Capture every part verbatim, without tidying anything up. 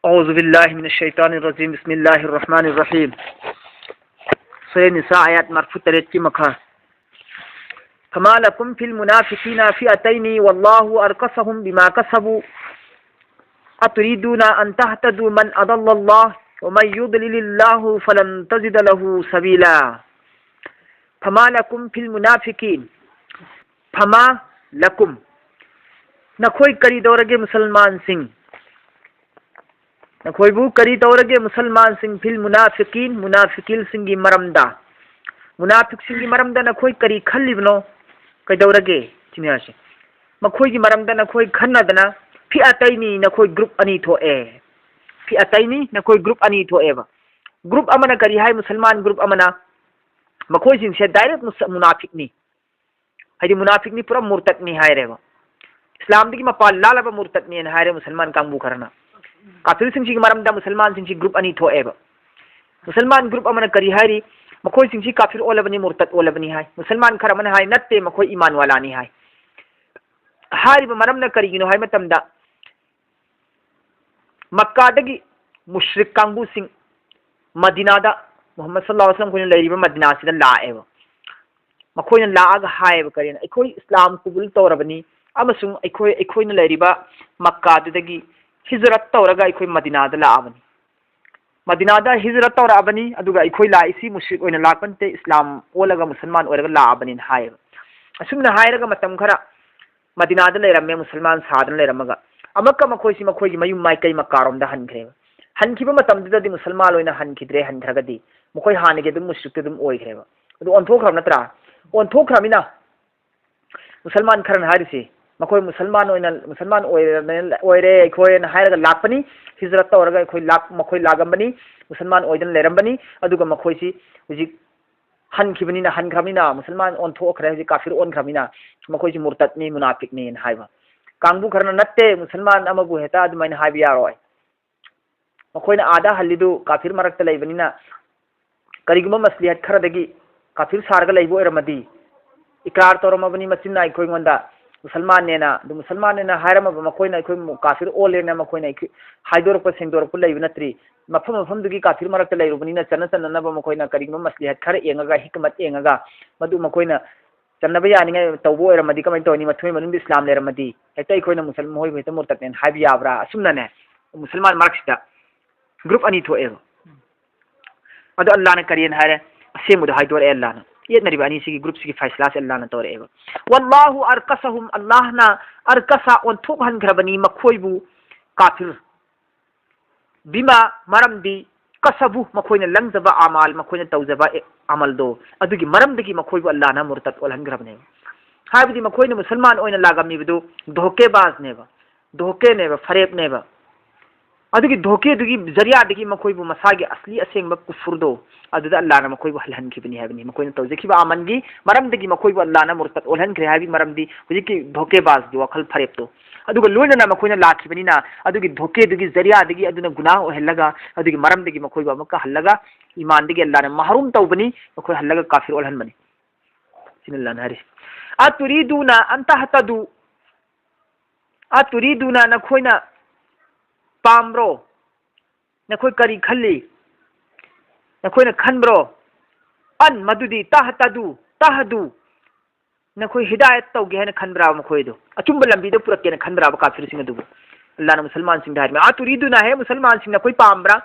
أعوذ بالله من الشيطان الرجيم. بسم الله الرحمن الرحيم. ꯁꯨꯔꯥ ꯅꯤꯁꯥ, ꯑꯥꯌꯥꯠ ꯃꯔꯐꯨ ꯇꯔꯦꯠꯀꯤ ꯃꯈꯥ. فما لكم في المنافقين فئتين والله أركسهم بما كسبوا أتريدون أن تهتدوا من أضل الله ومن يضلل الله فلن تجد له سبيلا. فما لكم في المنافقين. فما لكم. ꯅꯈꯣꯏ ꯀꯔꯤ ꯇꯧꯔꯒꯦ ꯃꯨꯁꯜꯃꯥꯟꯁꯤꯡ? ꯅꯈꯣꯏꯕꯨ ꯀꯔꯤ ꯇꯧꯔꯒꯦ ꯃꯨꯁꯜꯃꯥꯟꯁꯤꯡ? ꯐꯤꯜ ꯃꯨꯅꯥꯐꯤꯀꯤꯟ, ꯃꯨꯅꯥꯐꯤꯀꯤꯜꯁꯤꯡꯒꯤ ꯃꯔꯝꯗ, ꯃꯨꯅꯥꯐꯤꯛꯁꯤꯡꯒꯤ ꯃꯔꯝꯗ ꯅꯈꯣꯏ ꯀꯔꯤ ꯈꯜꯂꯤꯕꯅꯣ? ꯀꯩꯗꯧꯔꯒꯦ? ꯁꯤꯅꯤ ꯍꯥꯏꯁꯦ꯫ ꯃꯈꯣꯏꯒꯤ ꯃꯔꯝꯗ ꯅꯈꯣꯏ ꯈꯟꯅꯗꯅ, ꯐꯤꯑꯇꯩꯅꯤ, ꯅꯈꯣꯏ ꯒ꯭ꯔꯨꯞ ꯑꯅꯤ ꯊꯣꯛꯑꯦ꯫ ꯐꯤꯑꯇꯩꯅꯤ, ꯅꯈꯣꯏ ꯒ꯭ꯔꯨꯞ ꯑꯅꯤ ꯊꯣꯛꯑꯦꯕ꯫ ꯒ꯭ꯔꯨꯞ ꯑꯃꯅ ꯀꯔꯤ ꯍꯥꯏ? ꯃꯨꯁꯜꯃꯥꯟ ꯒ꯭ꯔꯨꯞ ꯑꯃꯅ, ꯃꯈꯣꯏꯁꯤꯡꯁꯦ ꯗꯥꯏꯔꯦꯛ ꯃꯨꯁ-, ꯃꯨꯅꯥꯐꯤꯛꯅꯤ꯫ ꯍꯥꯏꯗꯤ ꯃꯨꯅꯥꯐꯤꯛꯅꯤ, ꯄꯨꯔꯥ ꯃꯨꯔꯇꯠꯅꯤ ꯍꯥꯏꯔꯦꯕ꯫ ꯏꯁꯂꯥꯝꯗꯒꯤ ꯃꯄꯥꯟ ꯂꯥꯜꯂꯕ ꯃꯨꯔꯇꯠꯅꯤꯅ ꯍꯥꯏꯔꯦ ꯃꯨꯁꯜꯃꯥꯟ ꯀꯥꯡꯕꯨ ꯈꯔꯅ꯫ ꯀꯥꯐꯤꯔꯁꯤꯡꯁꯤꯒꯤ ꯃꯔꯝꯗ ꯃꯨꯁꯜꯃꯥꯟꯁꯤꯡꯁꯤ ꯒ꯭ꯔꯨꯞ ꯑꯅꯤ ꯊꯣꯛꯑꯦꯕ꯫ ꯃꯨꯁꯜꯃꯥꯟ ꯒ꯭ꯔꯨꯞ ꯑꯃꯅ ꯀꯔꯤ ꯍꯥꯏꯔꯤ? ꯃꯈꯣꯏꯁꯤꯡꯁꯤ ꯀꯥꯐꯤꯔ ꯑꯣꯜꯂꯕꯅꯤ, ꯃꯨꯔꯇꯠ ꯑꯣꯜꯂꯕꯅꯤ ꯍꯥꯏ꯫ ꯃꯨꯁꯜꯃꯥꯟ ꯈꯔ ꯑꯃꯅ ꯍꯥꯏ, "ꯅꯠꯇꯦ, ꯃꯈꯣꯏ ꯏꯃꯥꯟ ꯋꯥꯂꯥꯅꯤ" ꯍꯥꯏ꯫ ꯍꯥꯏꯔꯤꯕ ꯃꯔꯝꯅ ꯀꯔꯤꯒꯤꯅꯣ ꯍꯥꯏ ꯃꯇꯝꯗ, ꯃꯛꯀꯥꯗꯒꯤ ꯃꯨꯁ꯭ꯔꯤꯛ ꯀꯥꯡꯕꯨꯁꯤꯡ ꯃꯗꯤꯅꯥꯗ, ꯃꯨꯍꯝꯃꯗ ꯁꯜꯂꯜꯂꯥꯍꯨ ꯑꯂꯩꯍꯤ ꯋꯁꯜꯂꯝ ꯑꯩꯈꯣꯏꯅ ꯂꯩꯔꯤꯕ ꯃꯗꯤꯅꯥꯁꯤꯗ ꯂꯥꯛꯑꯦꯕ꯫ ꯃꯈꯣꯏꯅ ꯂꯥꯛꯑꯒ ꯍꯥꯏꯌꯦꯕ, ꯀꯔꯤꯅ, "ꯑꯩꯈꯣꯏ ꯏꯁꯂꯥꯝ ꯀꯕꯨꯜ ꯇꯧꯔꯕꯅꯤ ꯑꯃꯁꯨꯡ ꯑꯩꯈꯣꯏ, ꯑꯩꯈꯣꯏꯅ ꯂꯩꯔꯤꯕ ꯃꯛꯀꯥꯗꯨꯗꯒꯤ ꯍꯤꯖꯔꯠ ꯇꯧꯔꯒ ꯑꯩꯈꯣꯏ ꯃꯗꯤꯅꯥꯗ ꯂꯥꯛꯑꯕꯅꯤ꯫ ꯃꯗꯤꯅꯥꯗ ꯍꯤꯖꯔꯠ ꯇꯧꯔꯛꯑꯕꯅꯤ, ꯑꯗꯨꯒ ꯑꯩꯈꯣꯏ ꯂꯥꯛꯏꯁꯤ ꯃꯨꯁ꯭ꯔꯤꯛ ꯑꯣꯏꯅ ꯂꯥꯛꯄ ꯅꯠꯇꯦ, ꯏꯁꯂꯥꯝ ꯑꯣꯜꯂꯒ ꯃꯨꯁꯜꯃꯥꯟ ꯑꯣꯏꯔꯒ ꯂꯥꯛꯑꯕꯅꯤꯅ" ꯍꯥꯏꯌꯦꯕ꯫ ꯑꯁꯨꯝꯅ ꯍꯥꯏꯔꯒ ꯃꯇꯝ ꯈꯔ ꯃꯗꯤꯅꯥꯗ ꯂꯩꯔꯝꯃꯦ, ꯃꯨꯁꯜꯃꯥꯟ ꯁꯥꯗꯅ ꯂꯩꯔꯝꯃꯒ, ꯑꯃꯨꯛꯀ ꯃꯈꯣꯏꯁꯤ ꯃꯈꯣꯏꯒꯤ ꯃꯌꯨꯝ ꯃꯥꯏꯀꯩ ꯃꯛꯀꯥꯔꯣꯝꯗ ꯍꯟꯈ꯭ꯔꯦꯕ꯫ ꯍꯟꯈꯤꯕ ꯃꯇꯝꯗꯨꯗꯗꯤ ꯃꯨꯁꯜꯃꯥꯟ ꯑꯣꯏꯅ ꯍꯟꯈꯤꯗ꯭ꯔꯦ, ꯍꯟꯈ꯭ꯔꯒꯗꯤ ꯃꯈꯣꯏ ꯍꯥꯟꯅꯒꯤ ꯑꯗꯨꯝ ꯃꯨꯁ꯭ꯔꯤꯛꯇ ꯑꯗꯨꯝ ꯑꯣꯏꯈ꯭ꯔꯦꯕ꯫ ꯑꯗꯨ ꯑꯣꯟꯊꯣꯛꯈ꯭ꯔꯕ ꯅꯠꯇ꯭ꯔꯥ? ꯑꯣꯟꯊꯣꯛꯈ꯭ꯔꯃꯤꯅ ꯃꯨꯁꯜꯃꯥꯟ ꯈꯔꯅ ꯍꯥꯏꯔꯤꯁꯤ, ꯃꯈꯣꯏ ꯃꯨꯁꯜꯃꯥꯟ ꯑꯣꯏꯅ, ꯃꯨꯁꯜꯃꯥꯟ ꯑꯣꯏꯔꯦ, ꯑꯣꯏꯔꯦ ꯑꯩꯈꯣꯏꯅ ꯍꯥꯏꯔꯒ ꯂꯥꯛꯄꯅꯤ, ꯍꯤꯖꯔꯠ ꯇꯧꯔꯒ ꯑꯩꯈꯣꯏ ꯂꯥꯛ-, ꯃꯈꯣꯏ ꯂꯥꯛꯑꯝꯕꯅꯤ, ꯃꯨꯁꯜꯃꯥꯟ ꯑꯣꯏꯗꯅ ꯂꯩꯔꯝꯕꯅꯤ, ꯑꯗꯨꯒ ꯃꯈꯣꯏꯁꯤ ꯍꯧꯖꯤꯛ ꯍꯟꯈꯤꯕꯅꯤꯅ, ꯍꯟꯈ꯭ꯔꯕꯅꯤꯅ, ꯃꯨꯁꯜꯃꯥꯟ ꯑꯣꯟꯊꯣꯛꯈ꯭ꯔꯦ, ꯍꯧꯖꯤꯛ ꯀꯥꯐꯤꯔ ꯑꯣꯟꯈ꯭ꯔꯕꯅꯤꯅ, ꯃꯈꯣꯏꯁꯤ ꯃꯨꯔꯇꯠꯅꯤ, ꯃꯨꯅꯥꯐꯤꯛꯅꯤꯅ ꯍꯥꯏꯕ꯫ ꯀꯥꯡꯕꯨ ꯈꯔꯅ, "ꯅꯠꯇꯦ, ꯃꯨꯁꯜꯃꯥꯟ ꯑꯃꯕꯨ ꯍꯦꯛꯇ ꯑꯗꯨꯃꯥꯏꯅ ꯍꯥꯏꯕ ꯌꯥꯔꯣꯏ꯫ ꯃꯈꯣꯏꯅ ꯑꯥꯗ ꯍꯜꯂꯤꯗꯨ ꯀꯥꯐꯤꯔ ꯃꯔꯛꯇ ꯂꯩꯕꯅꯤꯅ, ꯀꯔꯤꯒꯨꯝꯕ ꯃꯁꯂꯤꯍꯠ ꯈꯔꯗꯒꯤ ꯀꯥꯐꯤꯔ ꯁꯥꯔꯒ ꯂꯩꯕ ꯑꯣꯏꯔꯝꯃꯗꯤ, ꯏꯀ꯭ꯔꯥꯔ ꯇꯧꯔꯝꯃꯕꯅꯤ ꯃꯆꯤꯟꯅ ꯑꯩꯈꯣꯏꯉꯣꯟꯗ, ꯃꯨꯁꯜꯃꯥꯟꯅꯦꯅ, ꯑꯗꯨ ꯃꯨꯁꯜꯃꯥꯟꯅꯦꯅ ꯍꯥꯏꯔꯝꯃꯕ ꯃꯈꯣꯏꯅ ꯑꯩꯈꯣꯏ ꯃꯨ-, ꯀꯥꯐꯤꯔ ꯑꯣꯜꯂꯦꯅ ꯃꯈꯣꯏꯅ ꯑꯩꯈꯣꯏ ꯍꯥꯏꯗꯣꯔꯛꯄ ꯁꯦꯡꯗꯣꯔꯛꯄ ꯂꯩꯕ ꯅꯠꯇ꯭ꯔꯤ꯫ ꯃꯐꯝ ꯃꯐꯝꯗꯨꯒꯤ ꯀꯥꯐꯤꯔ ꯃꯔꯛꯇ ꯂꯩꯔꯨꯕꯅꯤꯅ ꯆꯠꯅ ꯆꯠꯅꯅꯕ ꯃꯈꯣꯏꯅ ꯀꯔꯤꯒꯨꯝꯕ ꯃꯁꯂꯤꯍꯠ ꯈꯔ ꯌꯦꯡꯉꯒ, ꯍꯤꯀꯃꯠ ꯌꯦꯡꯉꯒ, ꯃꯗꯨ ꯃꯈꯣꯏꯅ ꯆꯟꯅꯕ ꯌꯥꯅꯤꯡꯉꯥꯏ ꯇꯧꯕ ꯑꯣꯏꯔꯝꯃꯗꯤ ꯀꯃꯥꯏꯅ ꯇꯧꯅꯤ? ꯃꯊꯃꯣꯏ ꯃꯅꯨꯡꯗ ꯏꯁꯂꯥꯝ ꯂꯩꯔꯝꯃꯗꯤ ꯍꯦꯛꯇ ꯑꯩꯈꯣꯏꯅ ꯃꯨꯁꯜ-, ꯃꯈꯣꯏꯕꯨ ꯍꯦꯛꯇ ꯃꯨꯔꯇꯠꯅꯦꯅ ꯍꯥꯏꯕ ꯌꯥꯕ꯭ꯔꯥ? ꯑꯁꯨꯝꯅꯅꯦ, ꯃꯨꯁꯜꯃꯥꯟ ꯃꯔꯛꯁꯤꯗ group ꯑꯅꯤ ꯊꯣꯛꯑꯦꯕ꯫ ꯑꯗꯣ ꯑꯜꯂꯥꯅ ꯀꯔꯤꯅ ꯍꯥꯏꯔꯦ? ꯑꯁꯦꯡꯕꯗꯣ ꯍꯥꯏꯗꯣꯔꯛꯑꯦ ꯑꯜꯂꯥꯅ꯫ ꯌꯦꯠꯅꯔꯤꯕ ꯑꯅꯤꯁꯤꯒꯤ groupꯁꯤꯒꯤ ꯐꯩꯁꯂꯥꯁꯦ ꯑꯜꯂꯥꯅ ꯇꯧꯔꯛꯑꯦꯕ꯫ "ꯋꯜꯂꯥꯍꯨ ꯑꯔꯀꯁꯍꯨꯝ", ꯑꯜꯂꯥꯍꯅ ꯑꯔꯀꯁ, ꯑꯣꯟꯊꯣꯛꯍꯟꯈ꯭ꯔꯕꯅꯤ ꯃꯈꯣꯏꯕꯨ, ꯀꯥꯐꯤꯔ꯫ "ꯕꯤꯃꯥ", ꯃꯔꯝꯗꯤ, "ꯀꯁꯕꯨ", ꯃꯈꯣꯏꯅ ꯂꯪꯖꯕ, "ꯑꯃꯥꯜ", ꯃꯈꯣꯏꯅ ꯇꯧꯖꯕ ꯑꯦ-, ꯑꯃꯜꯗꯣ, ꯑꯗꯨꯒꯤ ꯃꯔꯝꯗꯒꯤ ꯃꯈꯣꯏꯕꯨ ꯑꯜꯂꯥꯅ ꯃꯨꯔꯇꯠ ꯑꯣꯜꯍꯟꯈ꯭ꯔꯕꯅꯦꯕ꯫ ꯍꯥꯏꯕꯗꯤ ꯃꯈꯣꯏꯅ ꯃꯨꯁꯜꯃꯥꯟ ꯑꯣꯏꯅ ꯂꯥꯛꯂꯝꯃꯤꯕꯗꯨ ꯙꯣꯀꯦꯕꯥꯖꯅꯦꯕ, ꯙꯣꯀꯦꯅꯦꯕ, ꯐꯔꯦꯞꯅꯦꯕ꯫ ꯑꯗꯨꯒꯤ ꯙꯣꯀꯦꯗꯨꯒꯤ ꯖꯔꯤꯌꯥꯗꯒꯤ ꯃꯈꯣꯏꯕꯨ ꯃꯁꯥꯒꯤ ꯑꯁꯂꯤ ꯑꯁꯦꯡꯕ ꯀꯨꯐꯨꯔꯗꯣ ꯑꯗꯨꯗ ꯑꯜꯂꯥꯅ ꯃꯈꯣꯏꯕꯨ ꯍꯜꯍꯟꯈꯤꯕꯅꯤ ꯍꯥꯏꯕꯅꯤ꯫ ꯃꯈꯣꯏꯅ ꯇꯧꯖꯈꯤꯕ ꯑꯃꯜꯒꯤ ꯃꯔꯝꯗꯒꯤ ꯃꯈꯣꯏꯕꯨ ꯑꯜꯂꯥꯅ ꯃꯨꯔꯇꯠ ꯑꯣꯜꯍꯟꯈ꯭ꯔꯦ ꯍꯥꯏꯕꯒꯤ ꯃꯔꯝꯗꯤ ꯍꯧꯖꯤꯛꯀꯤ ꯙꯣꯀꯦꯕꯥꯖꯒꯤ ꯋꯥꯈꯜ ꯐꯔꯦꯞꯇꯣ꯫ ꯑꯗꯨꯒ ꯂꯣꯏꯅꯅ ꯃꯈꯣꯏꯅ ꯂꯥꯛꯈꯤꯕꯅꯤꯅ ꯑꯗꯨꯒꯤ ꯙꯣꯀꯦꯗꯨꯒꯤ ꯖꯔꯤꯌꯥꯗꯒꯤ ꯑꯗꯨꯅ ꯒꯨꯅꯥꯍ ꯑꯣꯏꯍꯜꯂꯒ ꯑꯗꯨꯒꯤ ꯃꯔꯝꯗꯒꯤ ꯃꯈꯣꯏꯕꯨ ꯑꯃꯨꯛꯀ ꯍꯜꯂꯒ ꯏꯃꯥꯟꯗꯒꯤ ꯑꯜꯂꯥꯅ ꯃꯍꯔꯨꯝ ꯇꯧꯕꯅꯤ, ꯃꯈꯣꯏ ꯍꯜꯂꯒ ꯀꯥꯐꯤꯔ ꯑꯣꯜꯍꯟꯕꯅꯤ꯫ ꯁꯤꯅ ꯑꯜꯂꯥꯅ ꯍꯥꯏꯔꯤꯁꯤ꯫ "ꯑꯇꯨꯔꯤꯗꯨꯅ ꯑꯟ ꯇꯍꯇꯗꯨ", "ꯑꯇꯨꯔꯤꯗꯨꯅ", ꯅꯈꯣꯏꯅ ꯄꯥꯝꯕ꯭ꯔꯣ? ꯅꯈꯣꯏ ꯀꯔꯤ ꯈꯜꯂꯤ? ꯅꯈꯣꯏꯅ ꯈꯟꯕ꯭ꯔꯣ? "ꯑꯟ", ꯃꯗꯨꯗꯤ, "ꯇꯍꯇꯗꯨ", "ꯇꯍꯗꯨ", ꯅꯈꯣꯏ ꯍꯤꯗꯥꯌꯠ ꯇꯧꯒꯦ ꯍꯥꯏꯅ ꯈꯟꯕ꯭ꯔꯥꯕ ꯃꯈꯣꯏꯗꯣ? ꯑꯆꯨꯝꯕ ꯂꯝꯕꯤꯗ ꯄꯨꯔꯛꯀꯦꯅ ꯈꯟꯕ꯭ꯔꯥꯕ ꯀꯥꯐꯤꯔꯁꯤꯡ ꯑꯗꯨꯕꯨ? ꯑꯜꯂꯥꯅ ꯃꯨꯁꯜꯃꯥꯟꯁꯤꯡꯗ ꯍꯥꯏꯔꯤꯕꯅꯤ, "ꯑꯇꯨꯔꯤꯗꯨꯅ", ꯍꯦ ꯃꯨꯁꯜꯃꯥꯟꯁꯤꯡ, ꯅꯈꯣꯏ ꯄꯥꯝꯕ꯭ꯔꯥ?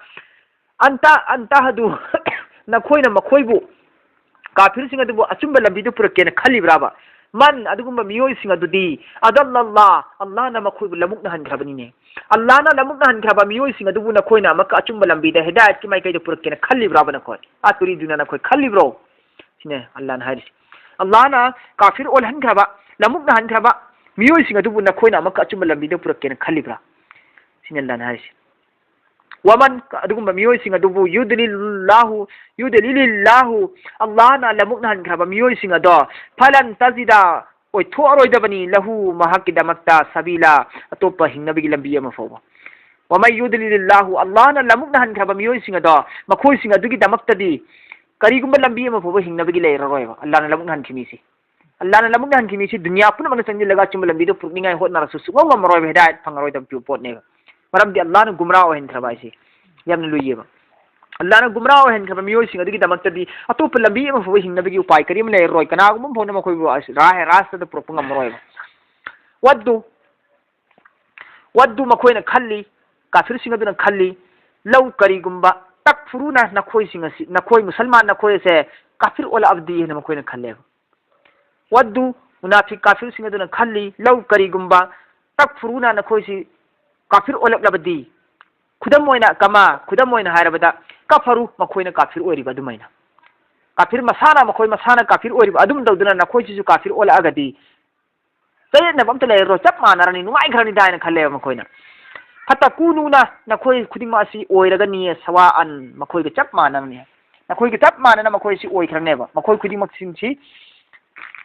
"ꯑꯟ ꯇ-, ꯑꯟ ꯇꯍꯗꯨ", ꯅꯈꯣꯏꯅ ꯃꯈꯣꯏꯕꯨ, ꯀꯥꯐꯤꯔꯁꯤꯡ ꯑꯗꯨꯕꯨ ꯑꯆꯨꯝꯕ ꯂꯝꯕꯤꯗ ꯄꯨꯔꯛꯀꯦꯅ ꯈꯜꯂꯤꯕ꯭ꯔꯥꯕ? "ꯃꯟ", ꯑꯗꯨꯒꯨꯝꯕ ꯃꯤꯑꯣꯏꯁꯤꯡ ꯑꯗꯨꯗꯤ, "ꯑꯗꯜꯂꯜꯂꯥ", ꯑꯜꯂꯥꯅ ꯃꯈꯣꯏꯕꯨ ꯂꯃꯨꯛꯅꯍꯟꯈ꯭ꯔꯕꯅꯤꯅꯦ꯫ ꯑꯜꯂꯥꯅ ꯂꯃꯨꯛꯅꯍꯟꯈ꯭ꯔꯕ ꯃꯤꯑꯣꯏꯁꯤꯡ ꯑꯗꯨꯕꯨ ꯅꯈꯣꯏꯅ ꯑꯃꯨꯛꯀ ꯑꯆꯨꯝꯕ ꯂꯝꯕꯤꯗ, ꯍꯤꯗꯥꯌꯠꯀꯤ ꯃꯥꯏꯀꯩꯗ ꯄꯨꯔꯛꯀꯦꯅ ꯈꯜꯂꯤꯕ꯭ꯔꯥꯕ ꯅꯈꯣꯏ? "ꯑꯇꯨꯔꯤꯗꯨꯅ", ꯅꯈꯣꯏ ꯈꯜꯂꯤꯕ꯭ꯔꯣ? ꯁꯤꯅꯦ ꯑꯜꯂꯥꯅ ꯍꯥꯏꯔꯤꯁꯤ꯫ ꯑꯜꯂꯥꯅ ꯀꯥꯐꯤꯔ ꯑꯣꯜꯍꯟꯈ꯭ꯔꯕ, ꯂꯃꯨꯛꯅꯍꯟꯈ꯭ꯔꯕ ꯃꯤꯑꯣꯏꯁꯤꯡ ꯑꯗꯨꯕꯨ ꯅꯈꯣꯏꯅ ꯑꯃꯨꯛꯀ ꯑꯆꯨꯝꯕ ꯂꯝꯕꯤꯗ ꯄꯨꯔꯛꯀꯦꯅ ꯈꯜꯂꯤꯕ꯭ꯔꯥ? ꯁꯤꯅꯤ ꯑꯜꯂꯥꯅ ꯍꯥꯏꯔꯤꯁꯤ꯫ "ꯋꯃꯟ", ꯑꯗꯨꯒꯨꯝꯕ ꯃꯤꯑꯣꯏꯁꯤꯡ ꯑꯗꯨꯕꯨ, "ꯌꯨꯗꯂꯤꯜꯂꯥꯍꯨ", "ꯌꯨꯗꯂꯤꯜꯂꯥꯍꯨ", ꯑꯜꯂꯥꯅ ꯂꯃꯨꯛꯅꯍꯟꯈ꯭ꯔꯕ ꯃꯤꯑꯣꯏꯁꯤꯡ ꯑꯗꯣ, "ꯐꯂꯟ ꯇꯖꯤꯗ", ꯑꯣꯏꯊꯣꯛꯑꯔꯣꯏꯗꯕꯅꯤ, "ꯂꯍꯨ", ꯃꯍꯥꯛꯀꯤꯗꯃꯛꯇ, "ꯁꯕꯤꯂꯥ", ꯑꯇꯣꯞꯄ ꯍꯤꯡꯅꯕꯒꯤ ꯂꯝꯕꯤ ꯑꯃ ꯐꯥꯎꯕ꯫ "ꯋꯃꯟ ꯌꯨꯗꯂꯤꯜꯂꯥꯍꯨ", ꯑꯜꯂꯥꯅ ꯂꯃꯨꯛꯅꯍꯟꯈ꯭ꯔꯕ ꯃꯤꯑꯣꯏꯁꯤꯡ ꯑꯗꯣ, ꯃꯈꯣꯏꯁꯤꯡ ꯑꯗꯨꯒꯤꯗꯃꯛꯇꯗꯤ ꯀꯔꯤꯒꯨꯝꯕ ꯂꯝꯕꯤ ꯑꯃ ꯐꯥꯎꯕ ꯍꯤꯡꯅꯕꯒꯤ ꯂꯩꯔꯔꯣꯏꯕ, ꯑꯜꯂꯥꯅ ꯂꯃꯨꯛꯅꯍꯟꯈꯤ ꯃꯤꯁꯤ꯫ ꯑꯜꯂꯥꯍꯅ ꯂꯧꯕꯨꯛꯇ ꯍꯟꯈꯤꯕ ꯃꯤꯁꯤ ꯗꯨꯅꯤꯌꯥ ꯄꯨꯝꯅꯃꯛꯅ ꯆꯪꯁꯤꯜꯂꯒ ꯑꯆꯨꯝꯕ ꯂꯝꯕꯤꯗ ꯄꯨꯔꯛꯅꯤꯡꯉꯥꯏ ꯍꯣꯠꯅꯔꯁꯨ ꯁꯨꯡꯉꯝ ꯉꯝꯃꯔꯣꯏꯕ, ꯍꯤꯗꯥꯌꯠ ꯐꯪꯉꯔꯣꯏꯗꯕ ꯄꯣꯠꯅꯦꯕ꯫ ꯃꯔꯝꯗꯤ ꯑꯜꯂꯥꯍꯅ ꯒꯨꯝꯔꯥ ꯑꯣꯏꯍꯟꯈ꯭ꯔꯕ ꯍꯥꯏꯁꯦ ꯌꯥꯝꯅ ꯂꯨꯏꯌꯦꯕ꯫ ꯑꯜꯂꯥꯍꯅ ꯒꯨꯝꯔꯥ ꯑꯣꯏꯍꯟꯈ꯭ꯔꯕ ꯃꯤꯑꯣꯏꯁꯤꯡ ꯑꯗꯨꯒꯤꯗꯃꯛꯇꯗꯤ ꯑꯇꯣꯞꯄ ꯂꯝꯕꯤ ꯑꯃ ꯐꯥꯎꯕ ꯍꯤꯡꯅꯕꯒꯤ ꯎꯄꯥꯏ ꯀꯔꯤꯝ ꯂꯩꯔꯔꯣꯏ꯫ ꯀꯅꯥꯒꯨꯝꯕ ꯑꯃ ꯐꯥꯎꯅ ꯃꯈꯣꯏꯕꯨ ꯑꯁ ꯔꯥꯍ ꯔꯥꯁꯇꯗ ꯄꯨꯔꯛꯄ ꯉꯝꯃꯔꯣꯏꯕ꯫ ꯋꯠꯗꯨ ꯋꯠꯗꯨ ꯃꯈꯣꯏꯅ ꯈꯜꯂꯤ, ꯀꯥꯐꯤꯔꯁꯤꯡ ꯑꯗꯨꯅ ꯈꯜꯂꯤ, ꯂꯧ ꯀꯔꯤꯒꯨꯝꯕ ꯇꯛꯐꯨꯔꯨꯅ ꯅꯈꯣꯏꯁꯤꯡ ꯑꯁꯤ, ꯅꯈꯣꯏ ꯃꯨꯁꯜꯃꯥꯟ ꯅꯈꯣꯏ ꯑꯁꯦ ꯀꯥꯐꯤꯔ ꯑꯣꯜꯂꯛꯑꯕꯗꯤ ꯍꯥꯏꯅ ꯃꯈꯣꯏꯅ ꯈꯜꯂꯦꯕ꯫ ꯋꯠꯗꯨ ꯃꯨꯅꯥꯐꯤꯛ ꯀꯥꯐꯤꯔꯁꯤꯡ ꯑꯗꯨꯅ ꯈꯜꯂꯤ, ꯂꯧ ꯀꯔꯤꯒꯨꯝꯕ ꯇꯛꯐꯨꯔꯨꯅ ꯅꯈꯣꯏꯁꯤ ꯀꯥꯐꯤꯔ ꯑꯣꯜꯂꯛꯂꯕꯗꯤ, ꯈꯨꯗꯝ ꯑꯣꯏꯅ ꯀꯃꯥ, ꯈꯨꯗꯝ ꯑꯣꯏꯅ ꯍꯥꯏꯔꯕꯗ ꯀꯐꯔꯨ ꯃꯈꯣꯏꯅ ꯀꯥꯐꯤꯔ ꯑꯣꯏꯔꯤꯕ ꯑꯗꯨꯃꯥꯏꯅ꯫ ꯀꯥꯐꯤꯔ ꯃꯁꯥꯅ, ꯃꯈꯣꯏ ꯃꯁꯥꯅ ꯀꯥꯐꯤꯔ ꯑꯣꯏꯔꯤꯕ ꯑꯗꯨꯝ ꯇꯧꯗꯨꯅ ꯅꯈꯣꯏꯁꯤꯁꯨ ꯀꯥꯐꯤꯔ ꯑꯣꯜꯂꯛꯑꯒꯗꯤ ꯆꯌꯦꯠꯅꯕ ꯑꯝꯇ ꯂꯩꯔꯔꯣꯏ, ꯆꯞ ꯃꯥꯟꯅꯔꯅꯤ, ꯅꯨꯡꯉꯥꯏꯈ꯭ꯔꯅꯤꯗ ꯍꯥꯏꯅ ꯈꯜꯂꯦꯕ ꯃꯈꯣꯏꯅ꯫ ꯐꯇꯀꯨꯅꯨꯅ ꯅꯈꯣꯏ ꯈꯨꯗꯤꯡꯃꯛ ꯑꯁꯤ ꯑꯣꯏꯔꯒꯅꯤꯌꯦ ꯁꯋꯥꯑꯟ, ꯃꯈꯣꯏꯒ ꯆꯞ ꯃꯥꯟꯅꯕꯅꯤ꯫ ꯅꯈꯣꯏꯒ ꯆꯞ ꯃꯥꯟꯅꯅ ꯃꯈꯣꯏ ꯑꯁꯤ ꯑꯣꯏꯈ꯭ꯔꯅꯦꯕ, ꯃꯈꯣꯏ ꯈꯨꯗꯤꯡꯃꯛꯁꯤꯡꯁꯤ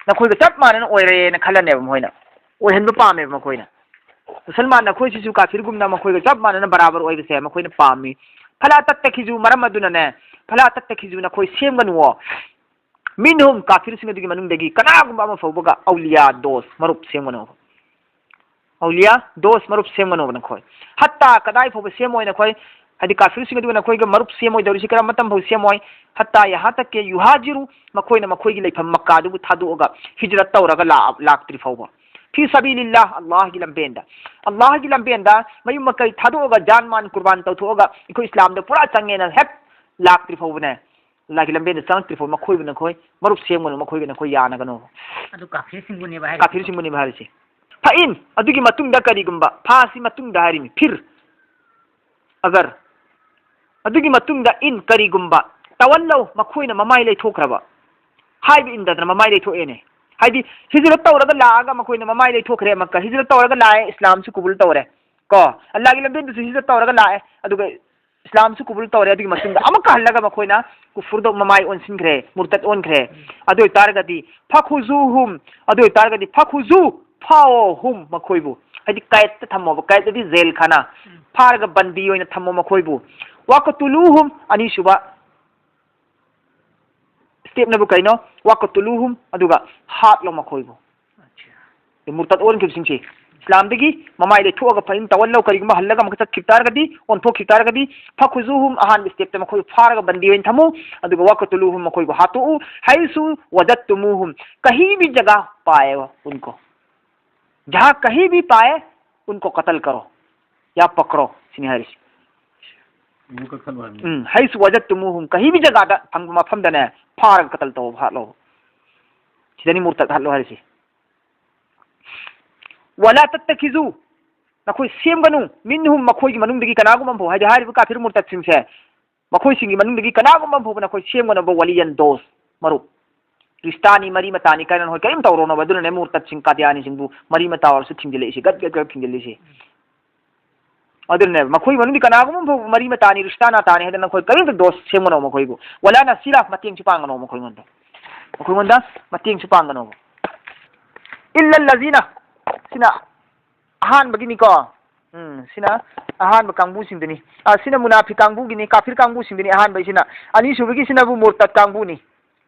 ꯅꯈꯣꯏꯒ ꯆꯞ ꯃꯥꯟꯅꯅ ꯑꯣꯏꯔꯦꯅ ꯈꯜꯂꯅꯦꯕ ꯃꯈꯣꯏꯅ꯫ ꯑꯣꯏꯍꯟꯕ ꯄꯥꯝꯃꯦꯕ ꯃꯈꯣꯏꯅ꯫ ꯃꯨꯁꯜꯃꯥꯟ ꯅꯈꯣꯏꯁꯤꯁꯨ ꯀꯥꯐꯤꯔꯒꯨꯝꯅ ꯃꯈꯣꯏꯒ ꯆꯞ ꯃꯥꯟꯅꯅ ꯕꯔꯥꯕꯔ ꯑꯣꯏꯕꯁꯦ ꯃꯈꯣꯏꯅ ꯄꯥꯝꯃꯤ꯫ ꯐꯂꯥ ꯇꯠꯇꯈꯤꯖꯨ, ꯃꯔꯝ ꯑꯗꯨꯅꯅꯦ, ꯐꯂꯥ ꯇꯠꯇꯈꯤꯖꯨ, ꯅꯈꯣꯏ ꯁꯦꯝꯒꯅꯨꯋꯣ꯫ ꯃꯤꯟꯍꯨꯝ, ꯀꯥꯐꯤꯔꯁꯤꯡ ꯑꯗꯨꯒꯤ ꯃꯅꯨꯡꯗꯒꯤ ꯀꯅꯥꯒꯨꯝꯕ ꯑꯃ ꯐꯥꯎꯕꯒ ꯑꯧꯂꯤꯌꯥ, ꯗꯣꯁ, ꯃꯔꯨꯞ ꯁꯦꯝꯒꯅꯨ꯫ ꯑꯧꯂꯤꯌꯥ, ꯗꯣꯁ, ꯃꯔꯨꯞ ꯁꯦꯝꯒꯅꯨ ꯅꯈꯣꯏ꯫ ꯍꯠꯇꯥ, ꯀꯗꯥꯏ ꯐꯥꯎꯕ ꯁꯦꯝꯃꯣꯏ ꯅꯈꯣꯏ? ꯍꯥꯏꯗꯤ ꯀꯥꯐꯤꯔꯁꯤꯡ ꯑꯗꯨꯒ ꯅꯈꯣꯏꯒ ꯃꯔꯨꯞ ꯁꯦꯝꯃꯣꯏꯗꯧꯔꯤꯁꯤ ꯀꯔꯝꯕ ꯃꯇꯝ ꯐꯥꯎ ꯁꯦꯝꯃꯣꯏ? ꯍꯠꯇꯥ ꯌꯍꯥ ꯇꯛꯀꯦ ꯌꯨꯍꯥꯖꯤꯔꯨ, ꯃꯈꯣꯏꯅ ꯃꯈꯣꯏꯒꯤ ꯂꯩꯐꯝ ꯃꯛꯀꯥꯗꯨꯕꯨ ꯊꯥꯗꯣꯛꯑꯒ ꯍꯤꯖꯔꯠ ꯇꯧꯔꯒ ꯂꯥꯛ-, ꯂꯥꯛꯇ꯭ꯔꯤ ꯐꯥꯎꯕ꯫ ꯐꯤ ꯁꯕꯤꯂꯤꯜꯂꯥꯍ, ꯑꯜꯂꯥꯍꯒꯤ ꯂꯝꯕꯦꯟꯗ꯫ ꯑꯜꯂꯥꯍꯒꯤ ꯂꯝꯕꯦꯟꯗ ꯃꯌꯨꯝ ꯃꯀꯩ ꯊꯥꯗꯣꯛꯑꯒ, ꯖꯥꯟ ꯃꯥꯟ ꯀꯨꯔꯕꯥꯟ ꯇꯧꯊꯣꯛꯑꯒ ꯑꯩꯈꯣꯏ ꯏꯁꯂꯥꯝꯗ ꯄꯨꯔꯥ ꯆꯪꯉꯦꯅ ꯍꯦꯛ ꯂꯥꯛꯇ꯭ꯔꯤ ꯐꯥꯎꯕꯅꯦ, ꯑꯜꯂꯥꯍꯒꯤ ꯂꯝꯕꯦꯟꯗ ꯆꯪꯉꯛꯇ꯭ꯔꯤ ꯐꯥꯎꯕ ꯃꯈꯣꯏꯕꯨ ꯅꯈꯣꯏ ꯃꯔꯨꯞ ꯁꯦꯝꯒꯅꯨ, ꯃꯈꯣꯏꯒ ꯅꯈꯣꯏ ꯌꯥꯅꯒꯅꯨ꯫ ꯑꯗꯨ ꯀꯥꯐꯤꯔꯁꯤꯡꯕꯨꯅꯦꯕ ꯍꯥꯏꯔꯤꯁꯦ꯫ ꯀꯥꯐꯤꯔꯁꯤꯡꯕꯨꯅꯦꯕ ꯍꯥꯏꯔꯤꯁꯦ꯫ ꯐꯏꯟ, ꯑꯗꯨꯒꯤ ꯃꯇꯨꯡꯗ ꯀꯔꯤꯒꯨꯝꯕ, ꯐꯥꯁꯤ ꯃꯇꯨꯡꯗ ꯍꯥꯏꯔꯤꯃꯤ, ꯐꯤꯔ, ꯑꯒꯔ, ꯑꯗꯨꯒꯤ ꯃꯇꯨꯡꯗ ꯏꯟ, ꯀꯔꯤꯒꯨꯝꯕ, ꯇꯋꯜꯂꯧ, ꯃꯈꯣꯏꯅ ꯃꯃꯥꯏ ꯂꯩꯊꯣꯛꯈ꯭ꯔꯕ, ꯍꯥꯏꯕ ꯏꯟꯗꯗꯅ ꯃꯃꯥꯏ ꯂꯩꯊꯣꯛꯑꯦꯅꯦ꯫ ꯍꯥꯏꯗꯤ ꯍꯤꯖꯔꯠ ꯇꯧꯔꯒ ꯂꯥꯛꯑꯒ ꯃꯈꯣꯏꯅ ꯃꯃꯥꯏ ꯂꯩꯊꯣꯛꯈ꯭ꯔꯦ, ꯃꯛꯀꯥ ꯍꯤꯖꯔꯠ ꯇꯧꯔꯒ ꯂꯥꯛꯑꯦ, ꯏꯁꯂꯥꯝꯁꯨ ꯀꯨꯕꯨꯜ ꯇꯧꯔꯦ ꯀꯣ, ꯑꯜꯂꯥꯍꯒꯤ ꯂꯝꯕꯦꯟꯗꯁꯨ ꯍꯤꯖꯔꯠ ꯇꯧꯔꯒ ꯂꯥꯛꯑꯦ, ꯑꯗꯨꯒ ꯏꯁꯂꯥꯝꯁꯨ ꯀꯨꯕꯨꯜ ꯇꯧꯔꯦ꯫ ꯑꯗꯨꯒꯤ ꯃꯇꯨꯡꯗ ꯑꯃꯨꯛꯀ ꯍꯜꯂꯒ ꯃꯈꯣꯏꯅ ꯀꯨꯐꯨꯔꯗ ꯃꯃꯥꯏ ꯑꯣꯟꯁꯤꯟꯈ꯭ꯔꯦ, ꯃꯨꯔꯇꯠ ꯑꯣꯟꯈ꯭ꯔꯦ꯫ ꯑꯗꯨ ꯑꯣꯏꯇꯥꯔꯒꯗꯤ ꯐꯈꯨꯖꯨꯍꯨꯝ, ꯑꯗꯨ ꯑꯣꯏꯇꯥꯔꯒꯗꯤ ꯐꯈꯨꯖꯨ, ꯐꯥꯑꯣ ꯍꯨꯝ, ꯃꯈꯣꯏꯕꯨ, ꯍꯥꯏꯗꯤ ꯀꯥꯏꯠꯇ ꯊꯝꯃꯣꯕ, ꯀꯥꯏꯠꯇꯗꯤ ꯖꯦꯜ ꯈꯥꯅꯥ, ꯐꯥꯔꯒ ꯕꯟꯗꯤ ꯑꯣꯏꯅ ꯊꯝꯃꯣ ꯃꯈꯣꯏꯕꯨ꯫ ꯋꯥꯀꯇꯨꯂꯨꯍꯨꯝ, ꯑꯅꯤꯁꯨꯕ, ꯁ꯭ꯇꯦꯞꯅꯕꯨ ꯀꯩꯅꯣ? "ꯋꯥꯀꯇꯨꯂꯨꯍꯨꯝ", ꯑꯗꯨꯒ ꯍꯥꯠꯂꯣ ꯃꯈꯣꯏꯕꯨ꯫ ꯃꯨꯔꯇꯠ ꯑꯣꯟꯈꯤꯕꯁꯤꯡꯁꯦ, ꯏꯁꯂꯥꯝꯗꯒꯤ ꯃꯃꯥꯏ ꯂꯩꯊꯣꯛꯑꯒ ꯐꯩꯅ ꯇꯧꯍꯜꯂꯣ, ꯀꯔꯤꯒꯨꯝꯕ ꯍꯜꯂꯒ ꯑꯃꯨꯛꯀ ꯆꯠꯈꯤꯕ ꯇꯥꯔꯒꯗꯤ, ꯑꯣꯟꯊꯣꯛꯈꯤꯕ ꯇꯥꯔꯒꯗꯤ, "ꯐꯈꯨꯖꯨꯍꯨꯝ", ꯑꯍꯥꯟꯕ ꯁ꯭ꯇꯦꯞꯇ ꯃꯈꯣꯏꯕꯨ ꯐꯥꯔꯒ ꯕꯟꯗꯤ ꯑꯣꯏꯅ ꯊꯝꯃꯨ, ꯑꯗꯨꯒ "ꯋꯥꯀꯇꯨꯂꯨꯍꯨꯝ", ꯃꯈꯣꯏꯕꯨ ꯍꯥꯠꯇꯣꯛꯎ, "ꯍꯩꯁꯨ ꯋꯖꯠꯇꯨꯃꯨꯍꯨꯝ", ꯀꯍꯤ ꯚꯤ ꯖꯒꯥ ꯄꯥꯌꯦ ꯎꯟꯀꯣ, "ꯖꯍꯥ ꯀꯍꯤ ꯚꯤ ꯄꯥꯌꯦ ꯎꯟꯀꯣ ꯀꯇꯜ ꯀꯔꯣ ꯌꯥ ꯄꯀ꯭ꯔꯣ", ꯁꯤꯅꯤ ꯍꯥꯏꯔꯤꯁꯤ꯫ ꯑꯃꯨꯛ ꯀꯛꯊꯠꯂꯣ ꯍꯥꯏꯕꯅꯤ꯫ ꯎꯝ, "ꯍꯩꯁꯨ ꯋꯖꯠꯇꯨꯃꯨꯍꯨꯝ", ꯀꯍꯤ ꯚꯤ ꯖꯒꯥꯗ ꯐꯪꯕ ꯃꯐꯝꯗꯅꯦ ꯐꯥꯔꯒ ꯀꯇꯜ ꯇꯧ, ꯍꯥꯠꯂꯣ꯫ ꯁꯤꯗꯅꯤ ꯃꯨꯔꯇꯠ ꯍꯥꯠꯂꯣ ꯍꯥꯏꯔꯤꯁꯤ꯫ "ꯋꯥꯂꯥ ꯇꯠꯇꯈꯤꯖꯨ", ꯅꯈꯣꯏ ꯁꯦꯝꯒꯅꯨ, "ꯃꯤꯟꯍꯨꯝ", ꯃꯈꯣꯏꯒꯤ ꯃꯅꯨꯡꯗꯒꯤ ꯀꯅꯥꯒꯨꯝꯕ ꯑꯃ ꯐꯥꯎ, ꯍꯥꯏꯗꯤ ꯍꯥꯏꯔꯤꯕ ꯀꯥꯐꯤꯔ ꯃꯨꯔꯇꯠꯁꯤꯡꯁꯦ, ꯃꯈꯣꯏꯁꯤꯡꯒꯤ ꯃꯅꯨꯡꯗꯒꯤ ꯀꯅꯥꯒꯨꯝꯕ ꯑꯃ ꯐꯥꯎꯕ ꯅꯈꯣꯏ ꯁꯦꯝꯒꯅꯨꯕ, "ꯋꯥꯂꯤꯌꯟ", ꯗꯣꯁ, ꯃꯔꯨꯞ, "ꯔꯤꯁꯇꯥꯅꯤ", ꯃꯔꯤ ꯃꯇꯥꯅꯤ ꯀꯥꯏꯅ ꯅꯈꯣꯏ ꯀꯔꯤꯝ ꯇꯧꯔꯨꯅꯣꯕ꯫ ꯑꯗꯨꯅꯅꯦ ꯃꯨꯔꯇꯠꯁꯤꯡ, ꯀꯥꯗꯤꯌꯥꯅꯤꯁꯤꯡꯕꯨ ꯃꯔꯤ ꯃꯇꯥ ꯑꯣꯏꯔꯁꯨ ꯊꯤꯡꯖꯤꯜꯂꯛꯏꯁꯦ, ꯒꯠ ꯒꯠ ꯒꯠ ꯊꯤꯡꯖꯤꯜꯂꯤꯁꯦ꯫ ꯑꯗꯨꯅꯅꯦꯕ ꯃꯈꯣꯏ ꯃꯅꯨꯡꯗꯒꯤ ꯀꯅꯥꯒꯨꯝꯕ ꯑꯃ ꯐꯥꯎꯕ ꯃꯔꯤ ꯃꯇꯥꯅꯤ, ꯔꯤꯁꯇꯥ ꯅꯥꯇꯥꯅꯤ ꯍꯥꯏꯗꯅ ꯅꯈꯣꯏ ꯀꯔꯤꯝꯇ ꯗꯣꯁ ꯁꯦꯝꯒꯅꯣ ꯃꯈꯣꯏꯕꯨ꯫ "ꯋꯥꯂꯥ ꯅꯁꯤꯔꯥ", ꯃꯇꯦꯡꯁꯨ ꯄꯥꯡꯒꯅꯣ ꯃꯈꯣꯏꯉꯣꯟꯗ, ꯃꯈꯣꯏꯉꯣꯟꯗ ꯃꯇꯦꯡꯁꯨ ꯄꯥꯡꯒꯅꯣꯕ꯫ "ꯏꯜꯂꯜ ꯂꯖꯤꯅ", ꯁꯤꯅ ꯑꯍꯥꯟꯕꯒꯤꯅꯤꯀꯣ꯫ ꯎꯝ, ꯁꯤꯅ ꯑꯍꯥꯟꯕ ꯀꯥꯡꯕꯨꯁꯤꯡꯗꯨꯅꯤ꯫ ꯑ, ꯁꯤꯅ ꯃꯨꯅꯥꯐꯤꯛ ꯀꯥꯡꯕꯨꯒꯤꯅꯤ, ꯀꯥꯐꯤꯔ ꯀꯥꯡꯕꯨꯁꯤꯡꯗꯨꯅꯤ ꯑꯍꯥꯟꯕꯩꯁꯤꯅ꯫ ꯑꯅꯤꯁꯨꯕꯒꯤꯁꯤꯅꯕꯨ ꯃꯨꯔꯇꯠ ꯀꯥꯡꯕꯨꯅꯤ꯫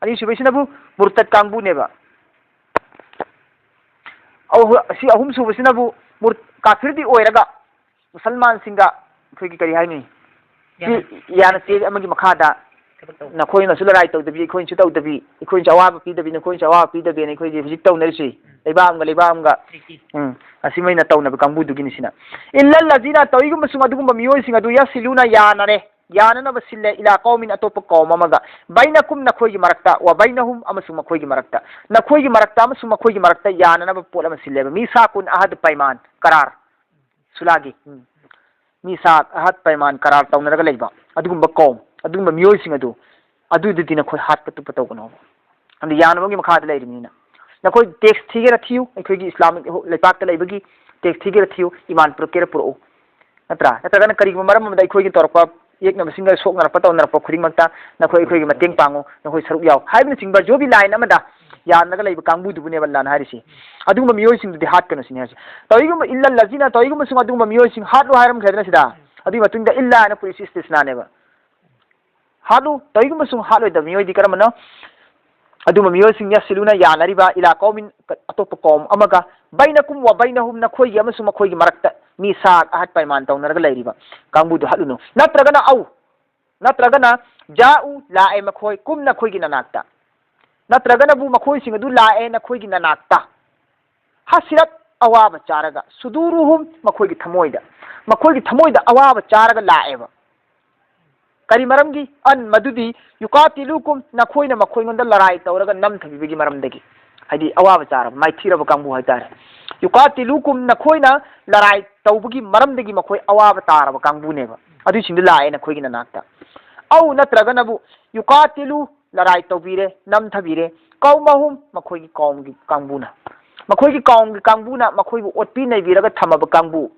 ꯑꯅꯤꯁꯨꯕꯩꯁꯤꯅꯕꯨ ꯃꯨꯔꯇꯠ ꯀꯥꯡꯕꯨꯅꯦꯕ꯫ ꯑꯧ, ꯁꯤ ꯑꯍꯨꯝꯁꯨꯕꯁꯤꯅꯕꯨ ꯃꯨꯔ-, ꯀꯥꯐꯤꯔꯗꯤ ꯑꯣꯏꯔꯒ ꯃꯨꯁꯜꯃꯥꯟꯁꯤꯡꯒ ꯑꯩꯈꯣꯏꯒꯤ ꯀꯔꯤ ꯍꯥꯏꯅꯤ? ꯁꯤ ꯌꯥꯅ ꯌꯥꯅ ꯆꯦ ꯑꯃꯒꯤ ꯃꯈꯥꯗ ꯊꯕꯛ ꯇꯧ꯫ ꯅꯈꯣꯏꯅꯁꯨ ꯂꯔꯥꯏ ꯇꯧꯗꯕꯤ, ꯑꯩꯈꯣꯏꯅꯁꯨ ꯇꯧꯗꯕꯤ, ꯑꯩꯈꯣꯏꯅꯁꯨ ꯑꯋꯥꯕ ꯄꯤꯗꯕꯤ, ꯅꯈꯣꯏꯅꯁꯨ ꯑꯋꯥꯕ ꯄꯤꯗꯕꯤꯅ ꯑꯩꯈꯣꯏꯒꯤ ꯍꯧꯖꯤꯛ ꯇꯧꯅꯔꯤꯁꯤ, ꯎꯝ꯫ ꯂꯩꯕꯥꯛ ꯑꯃꯒ ꯂꯩꯕꯥꯛ ꯑꯃꯒ, ꯇ꯭ꯔꯤꯇꯤ꯫ ꯎꯝ, ꯑꯁꯤꯃꯩꯅ ꯇꯧꯅꯕ ꯀꯥꯡꯕꯨꯗꯨꯒꯤꯅꯤ ꯁꯤꯅ꯫ "ꯏꯜꯂꯜ ꯂꯖꯤꯅ", ꯇꯧꯏꯒꯨꯝꯕꯁꯨꯡ ꯑꯗꯨꯒꯨꯝꯕ ꯃꯤꯑꯣꯏꯁꯤꯡ ꯑꯗꯨ "ꯌꯁꯤꯂꯨꯅ", ꯌꯥꯅꯔꯦ, ꯌꯥꯅꯅꯕ ꯁꯤꯜꯂꯦ, "ꯏꯂꯥ ꯀꯧꯃꯤꯟ", ꯑꯇꯣꯞꯄ ꯀꯧꯝ ꯑꯃꯒ, "ꯕꯩꯅꯀꯨꯝ", ꯅꯈꯣꯏꯒꯤ ꯃꯔꯛꯇ, "ꯋ ꯕꯩꯅꯍꯨꯝ", ꯑꯃꯁꯨꯡ ꯃꯈꯣꯏꯒꯤ ꯃꯔꯛꯇ, ꯅꯈꯣꯏꯒꯤ ꯃꯔꯛꯇ ꯑꯃꯁꯨꯡ ꯃꯈꯣꯏꯒꯤ ꯃꯔꯛꯇ ꯌꯥꯅꯅꯕ ꯄꯣꯠ ꯑꯃ ꯁꯤꯜꯂꯦꯕ꯫ "ꯃꯤꯁꯥꯀꯨꯟ ꯑꯍꯗ", ꯄꯩꯃꯥꯟ, ꯀꯔꯥꯔ꯫ ꯁꯨꯂꯥꯒꯤ, ꯎꯝ, ꯃꯤꯁꯥꯛ, ꯑꯍꯠ, ꯄꯩꯃꯥꯟ, ꯀꯔꯥꯔ ꯇꯧꯅꯔꯒ ꯂꯩꯕ ꯑꯗꯨꯒꯨꯝꯕ ꯀꯧꯝ, ꯑꯗꯨꯒꯨꯝꯕ ꯃꯤꯑꯣꯏꯁꯤꯡ ꯑꯗꯨ, ꯑꯗꯨꯗꯨꯗꯤ ꯅꯈꯣꯏ ꯍꯥꯠꯄ ꯇꯨꯞꯄ ꯇꯧꯒꯅꯣꯕ꯫ ꯑꯗꯨ ꯌꯥꯅꯕꯒꯤ ꯃꯈꯥꯗ ꯂꯩꯔꯤꯕꯅꯤꯅ꯫ ꯅꯈꯣꯏ ꯇꯦꯛꯁ ꯊꯤꯒꯦꯔꯥ ꯊꯤꯌꯨ, ꯑꯩꯈꯣꯏꯒꯤ ꯏꯁꯂꯥꯃꯤꯛ ꯂꯩꯄꯥꯛꯇ ꯂꯩꯕꯒꯤ ꯇꯦꯛꯁ ꯊꯤꯒꯦꯔꯥ ꯊꯤꯌꯨ, ꯏꯃꯥꯟ ꯄꯨꯔꯛꯀꯦꯔꯥ ꯄꯨꯔꯛꯎ꯫ ꯅꯠꯇ꯭ꯔꯥ? ꯅꯠꯇ꯭ꯔꯒꯅ ꯀꯔꯤꯒꯨꯝꯕ ꯃꯔꯝ ꯑꯃꯗ ꯑꯩꯈꯣꯏꯒꯤ ꯇꯧꯔꯛꯄ ꯌꯦꯛꯅꯕꯁꯤꯡꯒ ꯁꯣꯛꯅꯔꯛꯄ ꯇꯧꯅꯔꯛꯄ ꯈꯨꯗꯤꯡꯃꯛꯇ ꯅꯈꯣꯏ ꯑꯩꯈꯣꯏꯒꯤ ꯃꯇꯦꯡ ꯄꯥꯡꯉꯨ, ꯅꯈꯣꯏ ꯁꯔꯨꯛ ꯌꯥꯎ ꯍꯥꯏꯕꯅꯆꯤꯡꯕ ꯖꯣꯕꯤ ꯂꯥꯏꯟ ꯑꯃꯗ ꯌꯥꯅꯒ ꯂꯩꯕ ꯀꯥꯡꯕꯨꯗꯨꯕꯨꯅꯦꯕ ꯑꯜꯂꯥꯅ ꯍꯥꯏꯔꯤꯁꯤ꯫ ꯑꯗꯨꯒꯨꯝꯕ ꯃꯤꯑꯣꯏꯁꯤꯡꯗꯨꯗꯤ ꯍꯥꯠꯀꯅꯨ ꯁꯤꯅꯤ ꯍꯥꯏꯔꯤꯁꯤ꯫ ꯇꯧꯏꯒꯨꯝꯕ ꯏꯜꯂꯜ ꯂꯖꯤꯅ, ꯇꯧꯏꯒꯨꯝꯕꯁꯨꯡ ꯑꯗꯨꯒꯨꯝꯕ ꯃꯤꯑꯣꯏꯁꯤꯡ ꯍꯥꯠꯂꯨ ꯍꯥꯏꯔꯝꯈ꯭ꯔꯦꯗꯅ ꯁꯤꯗ꯫ ꯑꯗꯨꯒꯤ ꯃꯇꯨꯡꯗ ꯏꯜꯂꯥ ꯍꯥꯏꯅ ꯄꯨꯔꯛꯏꯁꯤ ꯏꯁꯇꯤꯁꯅꯥꯅꯦꯕ꯫ ꯍꯥꯠꯂꯨ, ꯇꯧꯏꯒꯨꯝꯕꯁꯨꯡ ꯍꯥꯠꯂꯣꯏꯗꯕ ꯃꯤꯑꯣꯏꯗꯤ ꯀꯔꯝꯕꯅꯣ? ꯑꯗꯨꯝꯕ ꯃꯤꯑꯣꯏꯁꯤꯡ, ꯌꯁꯤꯂꯨꯅ, ꯌꯥꯅꯔꯤꯕ, ꯏꯂꯥ ꯀꯧꯃꯤꯟ, ꯑꯇꯣꯞꯄ ꯀꯧꯝ ꯑꯃꯒ, ꯕꯩꯅꯀꯨꯝ ꯋꯥ ꯕꯩꯅꯍꯨꯝ, ꯅꯈꯣꯏꯒꯤ ꯑꯃꯁꯨꯡ ꯃꯈꯣꯏꯒꯤ ꯃꯔꯛꯇ ꯃꯤꯁꯥꯛ ꯑꯍꯠ ꯄꯥꯏꯃꯥꯟ ꯇꯧꯅꯔꯒ ꯂꯩꯔꯤꯕ ꯀꯥꯡꯕꯨꯗꯨ ꯍꯠꯂꯨꯅꯨ꯫ ꯅꯠꯇ꯭ꯔꯒꯅ ꯑꯧ, ꯅꯠꯇ꯭ꯔꯒꯅ ꯖꯥꯎ, ꯂꯥꯛꯑꯦ ꯃꯈꯣꯏ, ꯀꯨꯝ, ꯅꯈꯣꯏꯒꯤ ꯅꯅꯥꯛꯇ, ꯅꯠꯇ꯭ꯔꯒꯅꯕꯨ ꯃꯈꯣꯏꯁꯤꯡ ꯑꯗꯨ ꯂꯥꯛꯑꯦ ꯅꯈꯣꯏꯒꯤ ꯅꯅꯥꯛꯇ꯫ ꯍꯁꯤꯔꯠ, ꯑꯋꯥꯕ ꯆꯥꯔꯒ, ꯁꯨꯗꯨꯔꯨꯍꯨꯝ, ꯃꯈꯣꯏꯒꯤ ꯊꯃꯣꯏꯗ, ꯃꯈꯣꯏꯒꯤ ꯊꯃꯣꯏꯗ ꯑꯋꯥꯕ ꯆꯥꯔꯒ ꯂꯥꯛꯑꯦꯕ꯫ ꯀꯔꯤ ꯃꯔꯝꯒꯤ? ꯑꯟ, ꯃꯗꯨꯗꯤ, ꯌꯨꯀꯥꯇꯤꯂꯨꯀꯨꯝ, ꯅꯈꯣꯏꯅ ꯃꯈꯣꯏꯉꯣꯟꯗ ꯂꯔꯥꯏ ꯇꯧꯔꯒ ꯅꯝꯊꯕꯤꯕꯒꯤ ꯃꯔꯝꯗꯒꯤ꯫ ꯍꯥꯏꯗꯤ ꯑꯋꯥꯕ ꯆꯥꯔꯕ, ꯃꯥꯏꯊꯤꯔꯕ ꯀꯥꯡꯕꯨ ꯍꯥꯏꯇꯥꯔꯦ꯫ ꯌꯨꯀꯥꯇꯤꯂꯨꯀꯨꯝ, ꯅꯈꯣꯏꯅ ꯂꯔꯥꯏ ꯇꯧꯕꯒꯤ ꯃꯔꯝꯗꯒꯤ ꯃꯈꯣꯏ ꯑꯋꯥꯕ ꯇꯥꯔꯕ ꯀꯥꯡꯕꯨꯅꯦꯕ꯫ ꯑꯗꯨꯏꯁꯤꯡꯗꯨ ꯂꯥꯛꯑꯦ ꯅꯈꯣꯏꯒꯤ ꯅꯅꯥꯛꯇ꯫ ꯑꯧ, ꯅꯠꯇ꯭ꯔꯒꯅꯕꯨ, ꯌꯨꯀꯥꯇꯤꯂꯨ, ꯂꯔꯥꯏ ꯇꯧꯕꯤꯔꯦ, ꯅꯝꯊꯕꯤꯔꯦ, ꯀꯧꯃꯍꯨꯝ, ꯃꯈꯣꯏꯒꯤ ꯀꯥꯎꯝꯒꯤ ꯀꯥꯡꯕꯨꯅ, ꯃꯈꯣꯏꯒꯤ ꯀꯥꯎꯝꯒꯤ ꯀꯥꯡꯕꯨꯅ ꯃꯈꯣꯏꯕꯨ ꯑꯣꯠꯄꯤ ꯅꯩꯕꯤꯔꯒ ꯊꯝꯃꯕ ꯀꯥꯡꯕꯨ,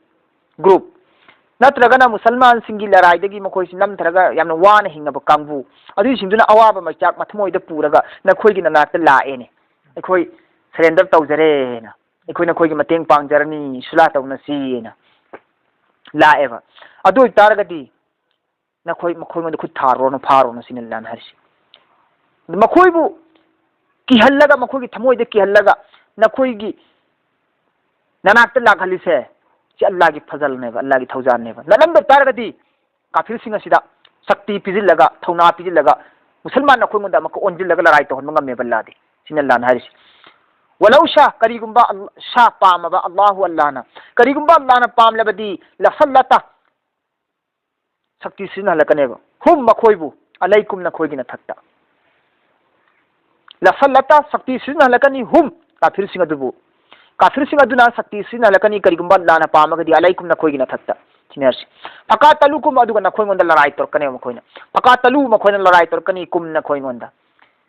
ꯒ꯭ꯔꯨꯞ, ꯅꯠꯇ꯭ꯔꯒꯅ ꯃꯨꯁꯜꯃꯥꯟꯁꯤꯡꯒꯤ ꯂꯔꯥꯏꯗꯒꯤ ꯃꯈꯣꯏꯁꯤ ꯅꯝꯊꯔꯒ ꯌꯥꯝꯅ ꯋꯥꯅ ꯍꯤꯡꯉꯕ ꯀꯥꯡꯕꯨ, ꯑꯗꯨꯁꯤꯡꯗꯨꯅ ꯑꯋꯥꯕ ꯃꯩꯆꯥꯛ ꯃꯊꯃꯣꯏꯗ ꯄꯨꯔꯒ ꯅꯈꯣꯏꯒꯤ ꯅꯅꯥꯛꯇ ꯂꯥꯛꯑꯦꯅꯦ, ꯑꯩꯈꯣꯏ ꯁꯔꯦꯟꯗꯔ ꯇꯧꯖꯔꯦꯅ, ꯑꯩꯈꯣꯏ ꯅꯈꯣꯏꯒꯤ ꯃꯇꯦꯡ ꯄꯥꯡꯖꯔꯅꯤ, ꯁꯨꯂꯥ ꯇꯧꯅꯁꯤꯅ ꯂꯥꯛꯑꯦꯕ꯫ ꯑꯗꯨ ꯑꯣꯏꯇꯥꯔꯒꯗꯤ ꯅꯈꯣꯏ ꯃꯈꯣꯏꯉꯣꯟꯗ ꯈꯨꯠ ꯊꯥꯔꯨꯔꯅꯨ, ꯐꯥꯔꯨꯔꯅꯨ, ꯁꯤꯅꯤ ꯑꯜꯂꯥꯍꯅ ꯍꯥꯏꯔꯤꯁꯤ꯫ ꯃꯈꯣꯏꯕꯨ ꯀꯤꯍꯜꯂꯒ, ꯃꯈꯣꯏꯒꯤ ꯊꯃꯣꯏꯗ ꯀꯤꯍꯜꯂꯒ ꯅꯈꯣꯏꯒꯤ ꯅꯅꯥꯛꯇ ꯂꯥꯛꯍꯜꯂꯤꯁꯦ, ꯁꯤ ꯑꯜꯂꯥꯍꯒꯤ ꯐꯖꯜꯅꯦꯕ, ꯑꯜꯂꯥꯍꯒꯤ ꯊꯧꯖꯥꯜꯅꯦꯕ꯫ ꯅꯠꯂꯝꯗ ꯇꯥꯔꯒꯗꯤ ꯀꯥꯐꯤꯔꯁꯤꯡ ꯑꯁꯤꯗ ꯁꯛꯇꯤ ꯄꯤꯁꯤꯜꯂꯒ, ꯊꯧꯅꯥ ꯄꯤꯁꯤꯜꯂꯒ, ꯃꯨꯁꯜꯃꯥꯟ ꯅꯈꯣꯏꯉꯣꯟꯗ ꯑꯃꯨꯛꯀ ꯑꯣꯟꯁꯤꯜꯂꯒ ꯂꯔꯥꯏ ꯇꯧꯍꯟꯕ ꯉꯝꯃꯦꯕ ꯑꯜꯂꯥꯍꯗꯤ꯫ ꯁꯤꯅ ꯑꯜꯂꯥꯍꯅ ꯍꯥꯏꯔꯤꯁꯤ꯫ ꯋꯥꯂꯧ ꯁꯥ, ꯀꯔꯤꯒꯨꯝꯕ ꯑꯜ-, ꯁꯥ ꯄꯥꯝꯃꯕ ꯑꯜꯂꯥꯍꯨ ꯑꯜꯂꯥꯍꯅ, ꯀꯔꯤꯒꯨꯝꯕ ꯑꯜꯂꯥꯍꯅ ꯄꯥꯝꯂꯕꯗꯤ, ꯂꯁꯜꯂꯇ, ꯁꯛꯇꯤ ꯁꯤꯖꯤꯟꯅꯍꯜꯂꯛꯀꯅꯦꯕ꯫ ꯍꯨꯝ, ꯃꯈꯣꯏꯕꯨ, ꯑꯂꯩꯀꯨꯝ, ꯅꯈꯣꯏꯒꯤ ꯅꯊꯛꯇ꯫ ꯂꯁꯜꯂꯇ, ꯁꯛꯇꯤ ꯁꯤꯖꯤꯟꯅꯍꯜꯂꯛꯀꯅꯤ, ꯍꯨꯝ, ꯀꯥꯐꯤꯔꯁꯤꯡ ꯑꯗꯨꯕꯨ꯫ ꯀꯥꯐꯤꯔꯁꯤꯡ ꯑꯗꯨꯅ ꯁꯛꯇꯤ ꯁꯤꯖꯤꯟꯅꯍꯜꯂꯛꯀꯅꯤ, ꯀꯔꯤꯒꯨꯝꯕ ꯑꯜꯂꯥꯍꯅ ꯄꯥꯝꯃꯒꯗꯤ, ꯑꯂꯩꯀꯨꯝ, ꯅꯈꯣꯏꯒꯤ ꯅꯊꯛꯇ꯫ ꯁꯤꯅꯤ ꯍꯥꯏꯔꯤꯁꯤ꯫ ꯐꯀꯥꯇꯂꯨꯀꯨꯝ, ꯑꯗꯨꯒ ꯅꯈꯣꯏꯉꯣꯟꯗ ꯂꯔꯥꯏ ꯇꯧꯔꯛꯀꯅꯦꯕ ꯃꯈꯣꯏꯅ꯫ ꯐꯀꯥꯇꯂꯨ, ꯃꯈꯣꯏꯅ ꯂꯔꯥꯏ ꯇꯧꯔꯛꯀꯅꯤ, ꯀꯨꯝ, ꯅꯈꯣꯏꯉꯣꯟꯗ꯫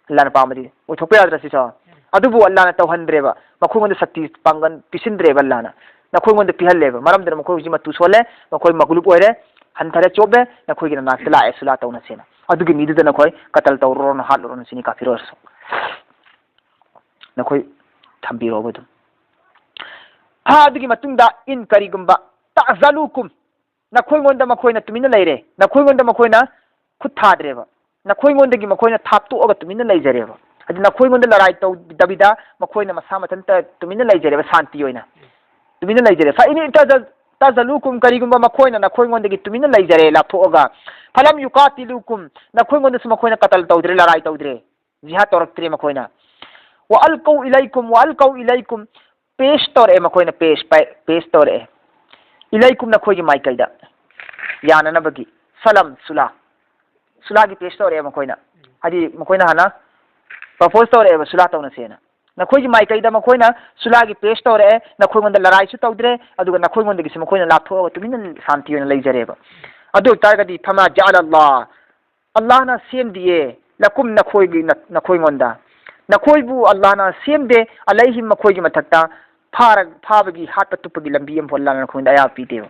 ꯑꯜꯂꯥꯍꯅ ꯄꯥꯝꯕꯗꯤ ꯑꯣꯏꯊꯣꯛꯄ ꯌꯥꯗ꯭ꯔꯥ ꯁꯤꯁꯨ? ꯑꯗꯨꯕꯨ ꯑꯜꯂꯥꯍꯅ ꯇꯧꯍꯟꯗ꯭ꯔꯦꯕ, ꯃꯈꯣꯏꯉꯣꯟꯗ ꯁꯛꯇꯤ ꯄꯥꯡꯒꯜ ꯄꯤꯁꯤꯟꯗ꯭ꯔꯦꯕ ꯑꯜꯂꯥꯍꯅ꯫ ꯅꯈꯣꯏꯉꯣꯟꯗ ꯄꯤꯍꯜꯂꯦꯕ꯫ ꯃꯔꯝꯗꯨꯅ ꯃꯈꯣꯏ ꯍꯧꯖꯤꯛ ꯃꯇꯨ ꯁꯣꯜꯂꯦ, ꯃꯈꯣꯏ ꯃꯒꯂꯨꯞ ꯑꯣꯏꯔꯦ, ꯍꯟꯊꯔꯦ, ꯆꯣꯞꯂꯦ, ꯅꯈꯣꯏꯒꯤ ꯅꯅꯥꯛꯇ ꯂꯥꯛꯑꯦ ꯁꯨꯂꯥ ꯇꯧꯅꯁꯦꯅ꯫ ꯑꯗꯨꯒꯤ ꯃꯤꯗꯨꯗ ꯅꯈꯣꯏ ꯀꯇꯜ ꯇꯧꯔꯨꯔꯣꯅ, ꯍꯥꯠꯂꯨꯔꯣꯅ ꯁꯤꯅꯤ, ꯀꯥꯐꯤꯔ ꯑꯣꯏꯔꯁꯨ꯫ ꯅꯈꯣꯏ ꯊꯝꯕꯤꯔꯣꯕ ꯑꯗꯨꯝ꯫ ꯍꯥ, ꯑꯗꯨꯒꯤ ꯃꯇꯨꯡꯗ, ꯏꯟ, ꯀꯔꯤꯒꯨꯝꯕ, ꯇꯥꯖꯥꯂꯨꯀꯨꯝ, ꯅꯈꯣꯏꯉꯣꯟꯗ ꯃꯈꯣꯏꯅ ꯇꯨꯃꯤꯟꯅ ꯂꯩꯔꯦ, ꯅꯈꯣꯏꯉꯣꯟꯗ ꯃꯈꯣꯏꯅ ꯈꯨꯠ ꯊꯥꯗ꯭ꯔꯦꯕ, ꯅꯈꯣꯏꯉꯣꯟꯗꯒꯤ ꯃꯈꯣꯏꯅ ꯊꯥꯞꯇꯣꯛꯑꯒ ꯇꯨꯃꯤꯟꯅ ꯂꯩꯖꯔꯦꯕ꯫ ꯑꯗꯨ ꯅꯈꯣꯏꯉꯣꯟꯗ ꯂꯔꯥꯏ ꯇꯧꯗꯕꯤꯗ ꯃꯈꯣꯏꯅ ꯃꯁꯥ ꯃꯊꯟꯇ ꯇꯨꯃꯤꯟꯅ ꯂꯩꯖꯔꯦꯕ, ꯁꯥꯟꯇꯤ ꯑꯣꯏꯅ ꯇꯨꯃꯤꯟꯅ ꯂꯩꯖꯔꯦ꯫ ꯐ ꯏꯅꯤ ꯇꯖ-, ꯇꯖꯂꯨꯀꯨꯝ, ꯀꯔꯤꯒꯨꯝꯕ ꯃꯈꯣꯏꯅ ꯅꯈꯣꯏꯉꯣꯟꯗꯒꯤ ꯇꯨꯃꯤꯟꯅ ꯂꯩꯖꯔꯦ, ꯂꯥꯞꯊꯣꯛꯑꯒ, ꯐꯂꯝ ꯌꯨꯀꯥꯇꯤꯂꯨꯀꯨꯝ, ꯅꯈꯣꯏꯉꯣꯟꯗꯁꯨ ꯃꯈꯣꯏꯅ ꯀꯇꯜ ꯇꯧꯗ꯭ꯔꯦ, ꯂꯔꯥꯏ ꯇꯧꯗ꯭ꯔꯦ, ꯖꯤꯍꯥꯗ ꯇꯧꯔꯛꯇ꯭ꯔꯦ ꯃꯈꯣꯏꯅ꯫ ꯋꯥ ꯑꯜꯀꯧ ꯏꯂꯩꯀꯨꯝ, ꯋꯥ ꯑꯜꯀꯧ ꯏꯂꯩꯀꯨꯝ, ꯄꯦꯁ ꯇꯧꯔꯛꯑꯦ ꯃꯈꯣꯏꯅ, ꯄꯦꯁ, ꯄꯦꯁ ꯇꯧꯔꯛꯑꯦ꯫ ꯏꯂꯩꯀꯨꯝ, ꯅꯈꯣꯏꯒꯤ ꯃꯥꯏꯀꯩꯗ ꯌꯥꯅꯅꯕꯒꯤ꯫ ꯁꯂꯝ, ꯁꯨꯂꯥ꯫ ꯁꯨꯂꯥꯒꯤ ꯄꯦꯁ ꯇꯧꯔꯛꯑꯦ ꯃꯈꯣꯏꯅ꯫ ꯍꯥꯏꯗꯤ ꯃꯈꯣꯏꯅ ꯍꯥꯟꯅ ꯄ꯭ꯔꯄꯣꯁ ꯇꯧꯔꯛꯑꯦꯕ, ꯁꯨꯂꯥ ꯇꯧꯅꯁꯦꯅ꯫ ꯅꯈꯣꯏꯒꯤ ꯃꯥꯏꯀꯩꯗ ꯃꯈꯣꯏꯅ ꯁꯨꯂꯥꯒꯤ ꯄꯦꯁ ꯇꯧꯔꯛꯑꯦ, ꯅꯈꯣꯏꯉꯣꯟꯗ ꯂꯔꯥꯏꯁꯨ ꯇꯧꯗ꯭ꯔꯦ, ꯑꯗꯨꯒ ꯅꯈꯣꯏꯉꯣꯟꯗꯒꯤꯁꯨ ꯃꯈꯣꯏꯅ ꯂꯥꯞꯊꯣꯛꯑꯒ ꯇꯨꯃꯤꯟꯅ ꯁꯥꯟꯇꯤ ꯑꯣꯏꯅ ꯂꯩꯖꯔꯦꯕ꯫ ꯑꯗꯨ ꯑꯣꯏꯇꯥꯔꯒꯗꯤ, ꯐꯃꯥ ꯖꯥꯂ ꯑꯜꯂꯥꯍ, ꯑꯜꯂꯥꯍꯅ ꯁꯦꯝꯗꯤꯌꯦ, ꯂꯀꯨꯝ, ꯅꯈꯣꯏꯒꯤ, ꯅ-, ꯅꯈꯣꯏꯉꯣꯟꯗ, ꯅꯈꯣꯏꯕꯨ ꯑꯜꯂꯥꯍꯅ ꯁꯦꯝꯗꯦ, ꯑꯂꯩꯍꯤꯝ, ꯃꯈꯣꯏꯒꯤ ꯃꯊꯛꯇ, ꯐꯥꯔ-, ꯐꯥꯕꯒꯤ, ꯍꯥꯠꯄ ꯇꯨꯞꯄꯒꯤ ꯂꯝꯕꯤ ꯑꯃꯐꯥꯎ ꯑꯜꯂꯥꯍꯅ ꯅꯈꯣꯏꯉꯣꯟꯗ ꯑꯌꯥꯕ ꯄꯤꯗꯦꯕ꯫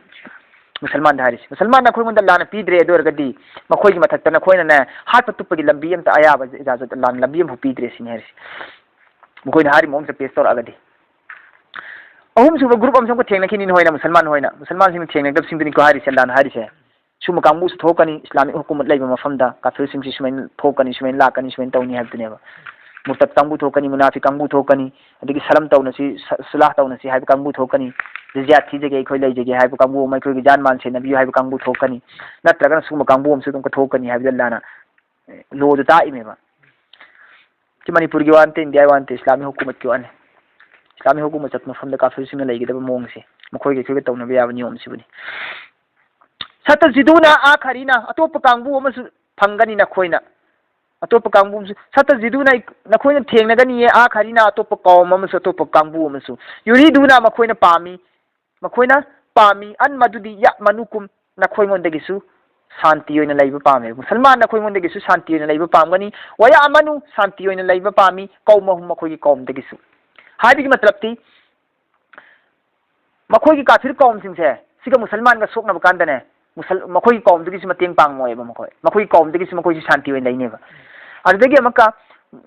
ꯃꯨꯁꯜꯃꯥꯟꯗ ꯍꯥꯏꯔꯤꯁꯦ, ꯃꯨꯁꯜꯃꯥꯟ ꯅꯈꯣꯏꯉꯣꯟꯗ ꯑꯜꯂꯥꯍꯅ ꯄꯤꯗ꯭ꯔꯦ, ꯑꯗꯨ ꯑꯣꯏꯔꯒꯗꯤ ꯃꯈꯣꯏꯒꯤ ꯃꯊꯛꯇ ꯅꯈꯣꯏꯅꯅꯦ, ꯍꯥꯠꯄ ꯇꯨꯞꯄꯒꯤ ꯂꯝꯕꯤ ꯑꯝꯇ ꯑꯌꯥꯕ ꯏꯖꯥꯖꯠ ꯑꯜꯂꯥꯍꯅ ꯂꯝꯕꯤ ꯑꯃꯐꯥꯎ ꯄꯤꯗ꯭ꯔꯦ ꯁꯤꯅꯤ ꯍꯥꯏꯔꯤꯁꯦ꯫ ꯃꯈꯣꯏꯅ ꯍꯥꯏꯔꯤꯕ ꯃꯑꯣꯡꯁꯦ ꯄꯦꯁ ꯇꯧꯔꯛꯑꯒꯗꯤ꯫ ꯑꯍꯨꯝꯁꯨꯕ ꯒ꯭ꯔꯨꯞ ꯑꯃꯁꯨ ꯑꯃꯨꯛꯀ ꯊꯦꯡꯅꯈꯤꯅꯤ ꯅꯈꯣꯏꯅ, ꯃꯨꯁꯜꯃꯥꯟ ꯍꯣꯏꯅ꯫ ꯃꯨꯁꯜꯃꯥꯟꯁꯤꯡꯅ ꯊꯦꯡꯅꯒꯗꯕꯁꯤꯡꯗꯨꯅꯤꯀꯣ ꯍꯥꯏꯔꯤꯁꯦ, ꯑꯜꯂꯥꯍꯅ ꯍꯥꯏꯔꯤꯁꯦ꯫ ꯁꯨꯝꯕ ꯀꯥꯡꯕꯨꯁꯨ ꯊꯣꯛꯀꯅꯤ, ꯏꯁꯂꯥꯃꯤꯛ ꯍꯨꯀꯨꯃꯠ ꯂꯩꯕ ꯃꯐꯝꯗ ꯀꯥꯐꯤꯔꯁꯤꯡꯁꯤ ꯁꯨꯃꯥꯏꯅ ꯊꯣꯛꯀꯅꯤ, ꯁꯨꯃꯥꯏꯅ ꯂꯥꯛꯀꯅꯤ, ꯁꯨꯃꯥꯏꯅ ꯇꯧꯅꯤ ꯍꯥꯏꯕꯗꯨꯅꯦꯕ꯫ ꯃꯨꯔꯇꯠ ꯀꯥꯡꯕꯨ ꯊꯣꯛꯀꯅꯤ, ꯃꯨꯅꯥꯐꯤꯛ ꯀꯥꯡꯕꯨ ꯊꯣꯛꯀꯅꯤ, ꯑꯗꯒꯤ ꯁꯂꯝ ꯇꯧꯅꯁꯤ, ꯁ-, ꯁꯨꯂꯥꯍ ꯇꯧꯅꯁꯤ ꯍꯥꯏꯕ ꯀꯥꯡꯕꯨ ꯊꯣꯛꯀꯅꯤ, ꯖꯤꯖ꯭ꯌꯥ ꯊꯤꯖꯒꯦ, ꯑꯩꯈꯣꯏ ꯂꯩꯖꯒꯦ ꯍꯥꯏꯕ ꯀꯥꯡꯕꯨ ꯑꯃ, ꯑꯩꯈꯣꯏꯒꯤ ꯖꯥꯟ ꯃꯥꯟ ꯁꯦꯟꯅꯕꯤꯌꯨ ꯍꯥꯏꯕ ꯀꯥꯡꯕꯨ ꯊꯣꯛꯀꯅꯤ, ꯅꯠꯇ꯭ꯔꯒꯅ ꯁꯨꯝꯕ ꯀꯥꯡꯕꯨ ꯑꯃꯁꯨ ꯑꯗꯨꯝ ꯊꯣꯛꯀꯅꯤ ꯍꯥꯏꯕꯗꯨ ꯑꯜꯂꯥꯍꯅ, ꯑꯦ, ꯂꯣꯗꯨ ꯇꯥꯛꯏꯃꯦꯕ꯫ ꯁꯤ ꯃꯅꯤꯄꯨꯔꯒꯤ ꯋꯥ ꯅꯠꯇꯦ, ꯏꯟꯗꯤꯌꯥꯒꯤ ꯋꯥ ꯅꯠꯇꯦ, ꯏꯁꯂꯥꯃꯤꯛ ꯍꯨꯀꯨꯃꯠꯀꯤ ꯋꯥꯅꯤ꯫ ꯏꯁꯂꯥꯃꯤꯛ ꯍꯨꯀꯨꯃꯠ ꯆꯠꯄ ꯃꯐꯝꯗ ꯀꯥꯐꯤꯔꯁꯤꯡꯅ ꯂꯩꯒꯗꯕ ꯃꯑꯣꯡꯁꯦ, ꯃꯈꯣꯏꯒ ꯑꯩꯈꯣꯏꯒ ꯇꯧꯅꯕ ꯌꯥꯕ ꯅꯤꯌꯣꯝꯁꯤꯕꯨꯅꯤ꯫ ꯁꯇꯖꯤꯗꯨꯅ ꯑꯥꯈꯔꯤꯅ, ꯑꯇꯣꯞꯄ ꯀꯥꯡꯕꯨ ꯑꯃꯁꯨ ꯐꯪꯒꯅꯤ ꯅꯈꯣꯏꯅ꯫ ꯑꯇꯣꯞꯄ ꯀꯥꯡꯕꯨ ꯑꯃꯁꯨ, ꯁꯇꯖꯤꯗꯨꯅ, ꯅꯈꯣꯏꯅ ꯊꯦꯡꯅꯒꯅꯤꯌꯦ, ꯑꯥꯈꯔꯤꯅ, ꯑꯇꯣꯞꯄ ꯀꯥꯎꯝ ꯑꯃꯁꯨ, ꯑꯇꯣꯞꯄ ꯀꯥꯡꯕꯨ ꯑꯃꯁꯨ, ꯌꯨꯔꯤꯗꯨꯅ, ꯃꯈꯣꯏꯅ ꯄꯥꯝꯃꯤ, ꯃꯈꯣꯏꯅ ꯄꯥꯝꯃꯤ, ꯑꯟ, ꯃꯗꯨꯗꯤ, ꯌꯥ ꯃꯅꯨꯀꯨꯝ, ꯅꯈꯣꯏꯉꯣꯟꯗꯒꯤꯁꯨ ꯁꯥꯟꯇꯤ ꯑꯣꯏꯅ ꯂꯩꯕ ꯄꯥꯝꯃꯦ꯫ ꯃꯨꯁꯜꯃꯥꯟ ꯅꯈꯣꯏꯉꯣꯟꯗꯒꯤꯁꯨ ꯁꯥꯟꯇꯤ ꯑꯣꯏꯅ ꯂꯩꯕ ꯄꯥꯝꯒꯅꯤ꯫ ꯋꯌꯥ ꯑꯃꯅꯨ, ꯁꯥꯟꯇꯤ ꯑꯣꯏꯅ ꯂꯩꯕ ꯄꯥꯝꯃꯤ, ꯀꯧꯃ ꯍꯨꯝ, ꯃꯈꯣꯏꯒꯤ ꯀꯧꯝꯗꯒꯤꯁꯨ꯫ ꯍꯥꯏꯕꯒꯤ ꯃꯇꯂꯕꯇꯤ, ꯃꯈꯣꯏꯒꯤ ꯀꯥꯐꯤꯔ ꯀꯧꯝꯁꯤꯡꯁꯦ ꯁꯤꯒ ꯃꯨꯁꯜꯃꯥꯟꯒ ꯁꯣꯛꯅꯕ ꯀꯥꯟꯗꯅꯦ, ꯃꯨꯁꯜ-, ꯃꯈꯣꯏꯒꯤ ꯀꯧꯝꯗꯒꯤꯁꯨ ꯃꯇꯦꯡ ꯄꯥꯡꯉꯣꯏꯕ ꯃꯈꯣꯏ꯫ ꯃꯈꯣꯏꯒꯤ ꯀꯧꯝꯗꯒꯤꯁꯨ ꯃꯈꯣꯏꯁꯨ ꯁꯥꯟꯇꯤ ꯑꯣꯏꯅ ꯂꯩꯅꯦꯕ꯫ ꯑꯗꯨꯗꯒꯤ ꯑꯃꯨꯛꯀ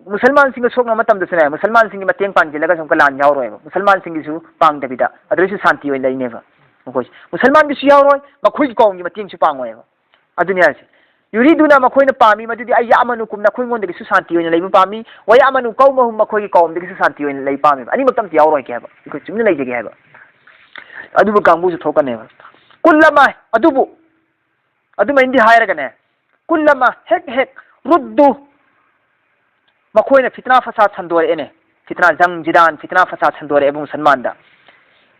ꯃꯨꯁꯜꯃꯥꯟꯁꯤꯡꯒ ꯁꯣꯛꯅꯕ ꯃꯇꯝꯗꯁꯨꯅꯦ, ꯃꯨꯁꯜꯃꯥꯟꯁꯤꯡꯒꯤ ꯃꯇꯦꯡ ꯄꯥꯡꯁꯤꯜꯂꯒꯁꯨ ꯑꯃꯨꯛꯀ ꯂꯥꯟ ꯌꯥꯎꯔꯣꯏꯕ꯫ ꯃꯨꯁꯜꯃꯥꯟꯁꯤꯡꯒꯤꯁꯨ ꯄꯥꯡꯗꯕꯤꯗ ꯑꯗꯨꯗꯩꯁꯨ ꯁꯥꯟꯇꯤ ꯑꯣꯏꯅ ꯂꯩꯅꯦꯕ ꯃꯈꯣꯏꯁꯦ꯫ ꯃꯨꯁꯜꯃꯥꯟꯒꯤꯁꯨ ꯌꯥꯎꯔꯣꯏ, ꯃꯈꯣꯏꯒꯤ ꯀꯧꯝꯒꯤ ꯃꯇꯦꯡꯁꯨ ꯄꯥꯡꯉꯣꯏꯕ꯫ ꯑꯗꯨꯅꯤ ꯍꯥꯏꯁꯦ꯫ ꯌꯨꯔꯤꯗꯨꯅ ꯃꯈꯣꯏꯅ ꯄꯥꯝꯃꯤ ꯃꯗꯨꯗꯤ ꯑꯩ ꯌꯥꯃꯅꯨ ꯀꯨꯝ ꯅꯈꯣꯏꯉꯣꯟꯗꯒꯤꯁꯨ ꯁꯥꯟꯇꯤ ꯑꯣꯏꯅ ꯂꯩꯕ ꯄꯥꯝꯃꯤ, ꯋꯥꯌꯥꯃꯅꯨ ꯀꯧꯃꯍꯨꯝ ꯃꯈꯣꯏꯒꯤ ꯀꯧꯝꯗꯒꯤꯁꯨ ꯁꯥꯟꯇꯤ ꯑꯣꯏꯅ ꯂꯩꯕ ꯄꯥꯝꯃꯦꯕ꯫ ꯑꯅꯤꯃꯛꯇ ꯑꯝꯇ ꯌꯥꯎꯔꯣꯏꯒꯦ ꯍꯥꯏꯕ, ꯑꯩꯈꯣꯏ ꯇꯨꯃꯤꯟꯅ ꯂꯩꯖꯒꯦ ꯍꯥꯏꯕ꯫ ꯑꯗꯨꯕꯨ ꯀꯥꯡꯕꯨꯁꯨ ꯊꯣꯛꯀꯅꯦꯕ꯫ ꯀꯨꯜ ꯑꯃ ꯑꯗꯨꯕꯨ ꯑꯗꯨꯃꯥꯏꯅꯗꯤ ꯍꯥꯏꯔꯒꯅꯦ, ꯀꯨꯜ ꯑꯃ ꯍꯦꯛ ꯍꯦꯛ ꯔꯨꯗꯨ ꯃꯈꯣꯏꯅ ꯐꯤꯇꯅꯥ ꯐꯁꯥ ꯁꯟꯗꯣꯔꯛꯑꯦꯅꯦ꯫ ꯐꯤꯇꯅꯥ ꯖꯪ ꯖꯤꯗꯥꯟ ꯐꯤꯇꯅꯥ ꯐꯁꯥ ꯁꯟꯗꯣꯔꯛꯑꯦꯕ ꯃꯨꯁꯜꯃꯥꯟꯗ꯫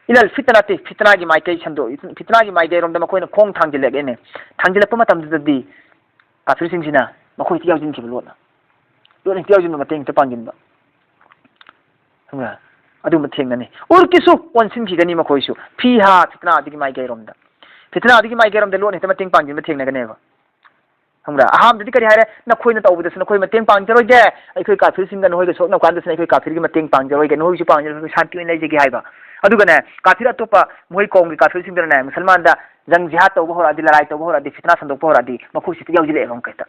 ꯏꯂꯜ ꯐꯤꯇꯅꯥꯇꯤ, ꯐꯤꯇꯅꯥꯒꯤ ꯃꯥꯏꯀꯩ ꯁꯟꯗꯣꯛ ꯐꯤꯇꯅꯥꯒꯤ ꯃꯥꯏꯀꯩꯔꯣꯝꯗ ꯃꯈꯣꯏꯅ ꯈꯣꯡ ꯊꯥꯡꯖꯤꯜꯂꯛꯑꯦꯅꯦ꯫ ꯊꯥꯡꯖꯤꯜꯂꯛꯄ ꯃꯇꯝꯗꯨꯗꯗꯤ ꯀꯥꯐꯤꯔꯁꯤꯡꯁꯤꯅ ꯃꯈꯣꯏ ꯍꯦꯛꯇ ꯌꯥꯎꯁꯤꯟꯈꯤꯕ ꯂꯣꯠꯅ꯫ ꯂꯣꯠꯅ ꯍꯦꯛꯇ ꯌꯥꯎꯁꯤꯟꯕ, ꯃꯇꯦꯡ ꯍꯦꯛꯇ ꯄꯥꯡꯁꯤꯟꯕ꯫ ꯈꯪꯕ꯭ꯔꯥ? ꯑꯗꯨꯝꯕ ꯊꯦꯡꯅꯅꯤ꯫ ꯎꯔꯀꯤꯁꯨ ꯑꯣꯟꯁꯤꯟꯈꯤꯒꯅꯤ ꯃꯈꯣꯏꯁꯨ꯫ ꯐꯤꯍꯥ ꯐꯤꯇꯅꯥꯗꯒꯤ ꯃꯥꯏꯀꯩꯔꯣꯝꯗ꯫ ꯐꯤꯇꯅꯥꯗꯒꯤ ꯃꯥꯏꯀꯩꯔꯣꯝꯗ ꯂꯣꯟ ꯍꯦꯛꯇ ꯃꯇꯦꯡ ꯄꯥꯡꯁꯤꯟꯕ ꯊꯦꯡꯅꯒꯅꯦꯕ꯫ ꯈꯪꯕ꯭ꯔꯥ? ꯑꯍꯥꯟꯕꯗꯗꯤ ꯀꯔꯤ ꯍꯥꯏꯔꯦ? "ꯅꯈꯣꯏꯅ ꯇꯧꯕꯗꯁꯨ ꯅꯈꯣꯏ ꯃꯇꯦꯡ ꯄꯥꯡꯖꯔꯣꯏꯒꯦ, ꯑꯩꯈꯣꯏ ꯀꯥꯐꯤꯔꯁꯤꯡꯒ ꯅꯈꯣꯏꯒ ꯁꯣꯛꯅꯕ ꯀꯥꯟꯗꯁꯨ ꯑꯩꯈꯣꯏ ꯀꯥꯐꯤꯔꯒꯤ ꯃꯇꯦꯡ ꯄꯥꯡꯖꯔꯣꯏꯒꯦ, ꯅꯈꯣꯏꯒꯤꯁꯨ ꯄꯥꯡꯖꯔꯣꯏ, ꯑꯩꯈꯣꯏ ꯁꯥꯟꯇꯤ ꯑꯣꯏꯅ ꯂꯩꯖꯒꯦ" ꯍꯥꯏꯕ꯫ ꯑꯗꯨꯒꯅꯦ, ꯀꯥꯐꯤꯔ ꯑꯇꯣꯞꯄ ꯃꯈꯣꯏ ꯀꯧꯝꯒꯤ ꯀꯥꯐꯤꯔꯁꯤꯡꯗꯨꯅꯅꯦ, ꯃꯨꯁꯜꯃꯥꯟꯗ ꯖꯪ ꯖꯤꯍꯥꯗ ꯇꯧꯕ ꯍꯧꯔꯛꯑꯗꯤ, ꯂꯔꯥꯏ ꯇꯧꯕ ꯍꯧꯔꯛꯑꯗꯤ, ꯐꯤꯇꯅꯥ ꯁꯟꯗꯣꯛꯄ ꯍꯧꯔꯛꯑꯗꯤ, ꯃꯈꯣꯏꯁꯤꯗ ꯌꯥꯎꯁꯤꯜꯂꯛꯑꯦꯕ ꯑꯃꯨꯛ ꯍꯦꯛꯇ꯫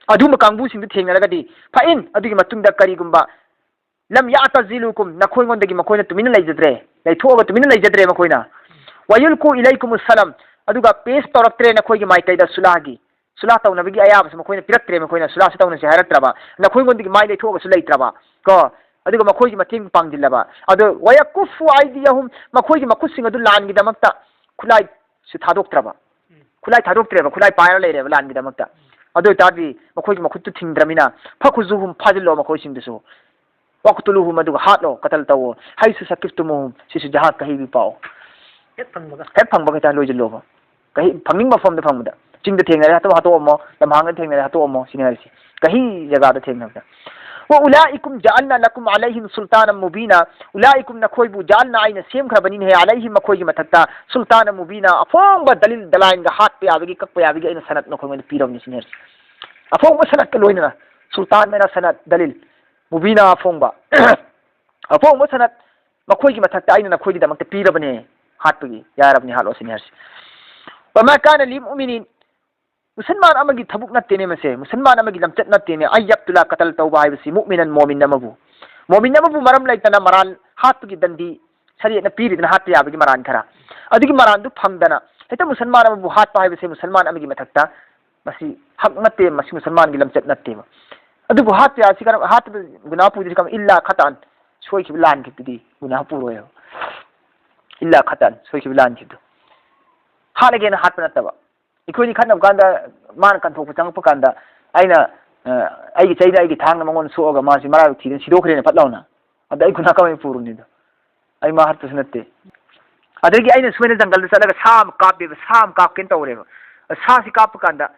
ꯑꯗꯨꯒꯨꯝꯕ ꯀꯥꯡꯕꯨꯁꯤꯡꯗꯨ ꯊꯦꯡꯅꯔꯒꯗꯤ, ꯐꯏꯟ, ꯑꯗꯨꯒꯤ ꯃꯇꯨꯡꯗ ꯀꯔꯤꯒꯨꯝꯕ ꯂꯝ ꯌꯥꯇꯖꯤꯂꯨꯀꯨꯝ, ꯅꯈꯣꯏꯉꯣꯟꯗꯒꯤ ꯃꯈꯣꯏꯅ ꯇꯨꯃꯤꯟꯅ ꯂꯩꯖꯗ꯭ꯔꯦ, ꯂꯩꯊꯣꯛꯑꯒ ꯇꯨꯃꯤꯟꯅ ꯂꯩꯖꯗ꯭ꯔꯦ ꯃꯈꯣꯏꯅ꯫ ꯋꯥꯌꯨꯜꯀꯨ ꯏꯂꯩꯀꯨꯃꯨ ꯁꯂꯝ, ꯑꯗꯨꯒ ꯄꯦꯁ ꯇꯧꯔꯛꯇ꯭ꯔꯦ ꯅꯈꯣꯏꯒꯤ ꯃꯥꯏꯀꯩꯗ ꯁꯨꯂꯥꯒꯤ, ꯁꯨꯂꯥ ꯇꯧꯅꯕꯒꯤ ꯑꯌꯥꯕꯁꯨ ꯃꯈꯣꯏꯅ ꯄꯤꯔꯛꯇ꯭ꯔꯦ, ꯃꯈꯣꯏꯅ ꯁꯨꯂꯥꯁꯨ ꯇꯧꯅꯁꯦ ꯍꯥꯏꯔꯛꯇ꯭ꯔꯕ, ꯅꯈꯣꯏꯉꯣꯟꯗꯒꯤ ꯃꯥꯏ ꯂꯩꯊꯣꯛꯑꯒꯁꯨ ꯂꯩꯇ꯭ꯔꯕ ꯀꯣ, ꯑꯗꯨꯒ ꯃꯈꯣꯏꯒꯤ ꯃꯇꯦꯡ ꯄꯥꯡꯁꯤꯜꯂꯕ꯫ ꯑꯗꯣ ꯋꯥꯌꯥꯀꯨꯐꯨ ꯑꯥꯏꯗꯤꯌꯥꯍꯨꯝ, ꯃꯈꯣꯏꯒꯤ ꯃꯈꯨꯠꯁꯤꯡ ꯑꯗꯨ ꯂꯥꯟꯒꯤꯗꯃꯛꯇ ꯈꯨꯠꯂꯥꯏꯁꯨ ꯊꯥꯗꯣꯛꯇ꯭ꯔꯕ, ꯈꯨꯠꯂꯥꯏ ꯊꯥꯗꯣꯛꯇ꯭ꯔꯦꯕ, ꯈꯨꯠꯂꯥꯏ ꯄꯥꯏꯔ ꯂꯩꯔꯦꯕ ꯂꯥꯟꯒꯤꯗꯃꯛꯇ꯫ ꯑꯗꯨ ꯑꯣꯏꯇꯥꯔꯗꯤ ꯃꯈꯣꯏꯒꯤ ꯃꯈꯨꯠꯇꯨ ꯊꯤꯡꯗ꯭ꯔꯃꯤꯅ, ꯐꯈꯨꯖꯨꯍꯨꯝ, ꯐꯥꯖꯤꯜꯂꯣ ꯃꯈꯣꯏꯁꯤꯡꯗꯨꯁꯨ꯫ ꯋꯥꯛꯇꯨꯂꯨꯍꯨꯝ, ꯑꯗꯨꯒ ꯍꯥꯠꯂꯣ, ꯀꯇꯜ ꯇꯧꯋꯣ꯫ ꯍꯩꯁꯨ ꯁꯀꯤꯐꯇꯨꯃꯨꯍꯨꯝ, ꯁꯤꯁꯨ ꯖꯍꯥꯗ ꯀꯍꯤꯕꯤ ꯄꯥꯎ꯫ ꯍꯦꯛ ꯐꯪꯕꯒ꯫ ꯍꯦꯛ ꯐꯪꯕꯒ ꯍꯦꯛꯇ ꯂꯣꯏꯁꯤꯜꯂꯣꯕ꯫ ꯀꯍꯤ-, ꯐꯪꯅꯤꯡꯕ ꯃꯐꯝꯗ ꯐꯪꯕꯗ꯫ ꯆꯤꯡꯗ ꯊꯦꯡꯅꯔꯦ, ꯍꯥꯠꯇꯣꯛ-, ꯍꯥꯠꯇꯣꯛꯑꯝꯃꯣ, ꯂꯝꯍꯥꯡꯗ ꯊꯦꯡꯅꯔꯦ, ꯍꯥꯠꯇꯣꯛꯑꯝꯃꯣ, ꯁꯤꯅꯤ ꯍꯥꯏꯔꯤꯁꯦ꯫ ꯀꯍꯤ ꯖꯒꯥꯗ ꯊꯦꯡꯅꯕꯗ꯫ "ꯋꯥ ꯎꯂꯥꯏꯀꯨꯝ ꯖꯑꯜꯅ ꯂꯀꯨꯝ ꯑꯂꯩꯍꯤꯝ ꯁꯨꯜꯇꯥꯅ ꯃꯨꯕꯤꯅ", ꯎꯂꯥꯏꯀꯨꯝ, ꯅꯈꯣꯏꯕꯨ, ꯖꯑꯜꯅ, ꯑꯩꯅ ꯁꯦꯝꯈ꯭ꯔꯕꯅꯤꯅꯦꯍꯦ, ꯑꯂꯩꯍꯤꯝ, ꯃꯈꯣꯏꯒꯤ ꯃꯊꯛꯇ, ꯁꯨꯜꯇꯥꯅ ꯃꯨꯕꯤꯅ, ꯑꯐꯣꯡꯕ ꯗꯂꯤꯜ ꯗꯂꯥꯏꯟꯒ ꯍꯥꯠꯄ ꯌꯥꯕꯒꯤ, ꯀꯛꯄ ꯌꯥꯕꯒꯤ ꯑꯩꯅ ꯁꯅꯠ ꯅꯈꯣꯏꯉꯣꯟꯗ ꯄꯤꯔꯕꯅꯤ ꯁꯤꯅꯤ ꯍꯥꯏꯔꯤꯁꯦ꯫ ꯑꯐꯣꯡꯕ ꯁꯅꯠꯀ ꯂꯣꯏꯅꯅ, ꯁꯨꯜꯇꯥꯟ ꯃꯦꯅꯥ ꯁꯅꯠ ꯗꯂꯤꯜ ꯃꯨꯕꯤꯅ, ꯑꯐꯣꯡꯕ꯫ ꯑꯐꯣꯡꯕ ꯁꯅꯠ ꯃꯈꯣꯏꯒꯤ ꯃꯊꯛꯇ ꯑꯩꯅ ꯅꯈꯣꯏꯒꯤꯗꯃꯛꯇ ꯄꯤꯔꯕꯅꯦ꯫ ꯍꯥꯠꯄꯒꯤ ꯌꯥꯔꯕꯅꯤ, ꯍꯥꯠꯂꯣ ꯁꯤꯅꯤ ꯍꯥꯏꯔꯤꯁꯦ꯫ "ꯋꯃꯥ ꯀꯥꯅ ꯂꯤ ꯃꯨꯑꯃꯤꯅꯤꯟ", ꯃꯨꯁꯜꯃꯥꯟ ꯑꯃꯒꯤ ꯊꯕꯛ ꯅꯠꯇꯦꯅꯦ ꯃꯁꯦ, ꯃꯨꯁꯜꯃꯥꯟ ꯑꯃꯒꯤ ꯂꯝꯆꯠ ꯅꯠꯇꯦꯅꯦ꯫ "ꯑꯩ ꯌꯛꯇꯨꯂꯥ", ꯀꯇꯜ ꯇꯧꯕ ꯍꯥꯏꯕꯁꯤ, "ꯃꯨꯑꯃꯤꯅꯟ", ꯃꯣꯃꯤꯟ ꯑꯃꯕꯨ, ꯃꯣꯃꯤꯟ ꯑꯃꯕꯨ ꯃꯔꯝ ꯂꯩꯇꯅ ꯃꯔꯥꯜ ꯍꯥꯠꯄꯒꯤ ꯗꯟꯗꯤ ꯁꯔꯤꯌꯠꯅ ꯄꯤꯔꯤꯗꯅ, ꯍꯥꯠꯄ ꯌꯥꯕꯒꯤ ꯃꯔꯥꯟ ꯈꯔ, ꯑꯗꯨꯒꯤ ꯃꯔꯥꯟꯗꯨ ꯐꯪꯗꯅ ꯍꯦꯛꯇ ꯃꯨꯁꯜꯃꯥꯟ ꯑꯃꯕꯨ ꯍꯥꯠꯄ ꯍꯥꯏꯕꯁꯦ ꯃꯨꯁꯜꯃꯥꯟ ꯑꯃꯒꯤ ꯃꯊꯛꯇ ꯃꯁꯤ ꯍꯛ ꯅꯠꯇꯦ, ꯃꯁꯤ ꯃꯨꯁꯜꯃꯥꯟꯒꯤ ꯂꯝꯆꯠ ꯅꯠꯇꯦꯕ꯫ ꯑꯗꯨꯕꯨ ꯍꯥꯠꯄ ꯌꯥꯁꯤ ꯀꯔꯝ, ꯍꯥꯠꯄꯗ ꯒꯨꯅꯥ ꯄꯨꯗ꯭ꯔꯤ ꯀꯔꯝ, ꯏꯜꯂꯥ ꯈꯇꯥꯟ, ꯁꯣꯏꯈꯤꯕ ꯂꯥꯟꯈꯤꯕꯗꯨꯗꯤ ꯒꯨꯅꯥ ꯄꯨꯔꯣꯏꯕ꯫ ꯏꯜꯂꯥ ꯈꯇꯥꯟ, ꯁꯣꯏꯈꯤꯕ ꯂꯥꯟꯈꯤꯕꯗꯣ꯫ ꯍꯥꯠꯂꯒꯦꯅ ꯍꯥꯠꯄ ꯅꯠꯇꯕ꯫ ꯑꯩꯈꯣꯏꯅꯤ ꯈꯠꯅꯕ ꯀꯥꯟꯗ ꯃꯥꯅ ꯀꯟꯊꯣꯛꯄ ꯆꯪꯉꯛꯄ ꯀꯥꯟꯗ ꯑꯩꯅ, ꯑ, ꯑꯩꯒꯤ ꯆꯩꯅ ꯑꯩꯒꯤ ꯊꯥꯡꯅ ꯃꯉꯣꯟꯗ ꯁꯣꯛꯑꯒ ꯃꯥꯁꯤ ꯃꯔꯥꯏꯕꯛ ꯊꯤꯗꯅ ꯁꯤꯗꯣꯛꯈ꯭ꯔꯦꯅ ꯐꯠ ꯂꯥꯎꯅ꯫ ꯑꯗ ꯑꯩ ꯒꯨꯅꯥ ꯀꯃꯥꯏꯅ ꯄꯨꯔꯨꯅꯤꯗꯣ? ꯑꯩ ꯃꯥ ꯍꯥꯠꯄꯁꯨ ꯅꯠꯇꯦ꯫ ꯑꯗꯒꯤ ꯑꯩꯅ ꯁꯨꯃꯥꯏꯅ ꯖꯪꯒꯜꯗ ꯆꯠꯂꯒ ꯁꯥ ꯑꯃ ꯀꯥꯞꯄꯦꯕ, ꯁꯥ ꯑꯃ ꯀꯥꯞꯀꯦꯅ ꯇꯧꯔꯦꯕ꯫ ꯁꯥꯁꯤ ꯀꯥꯞꯄ ꯀꯥꯟꯗ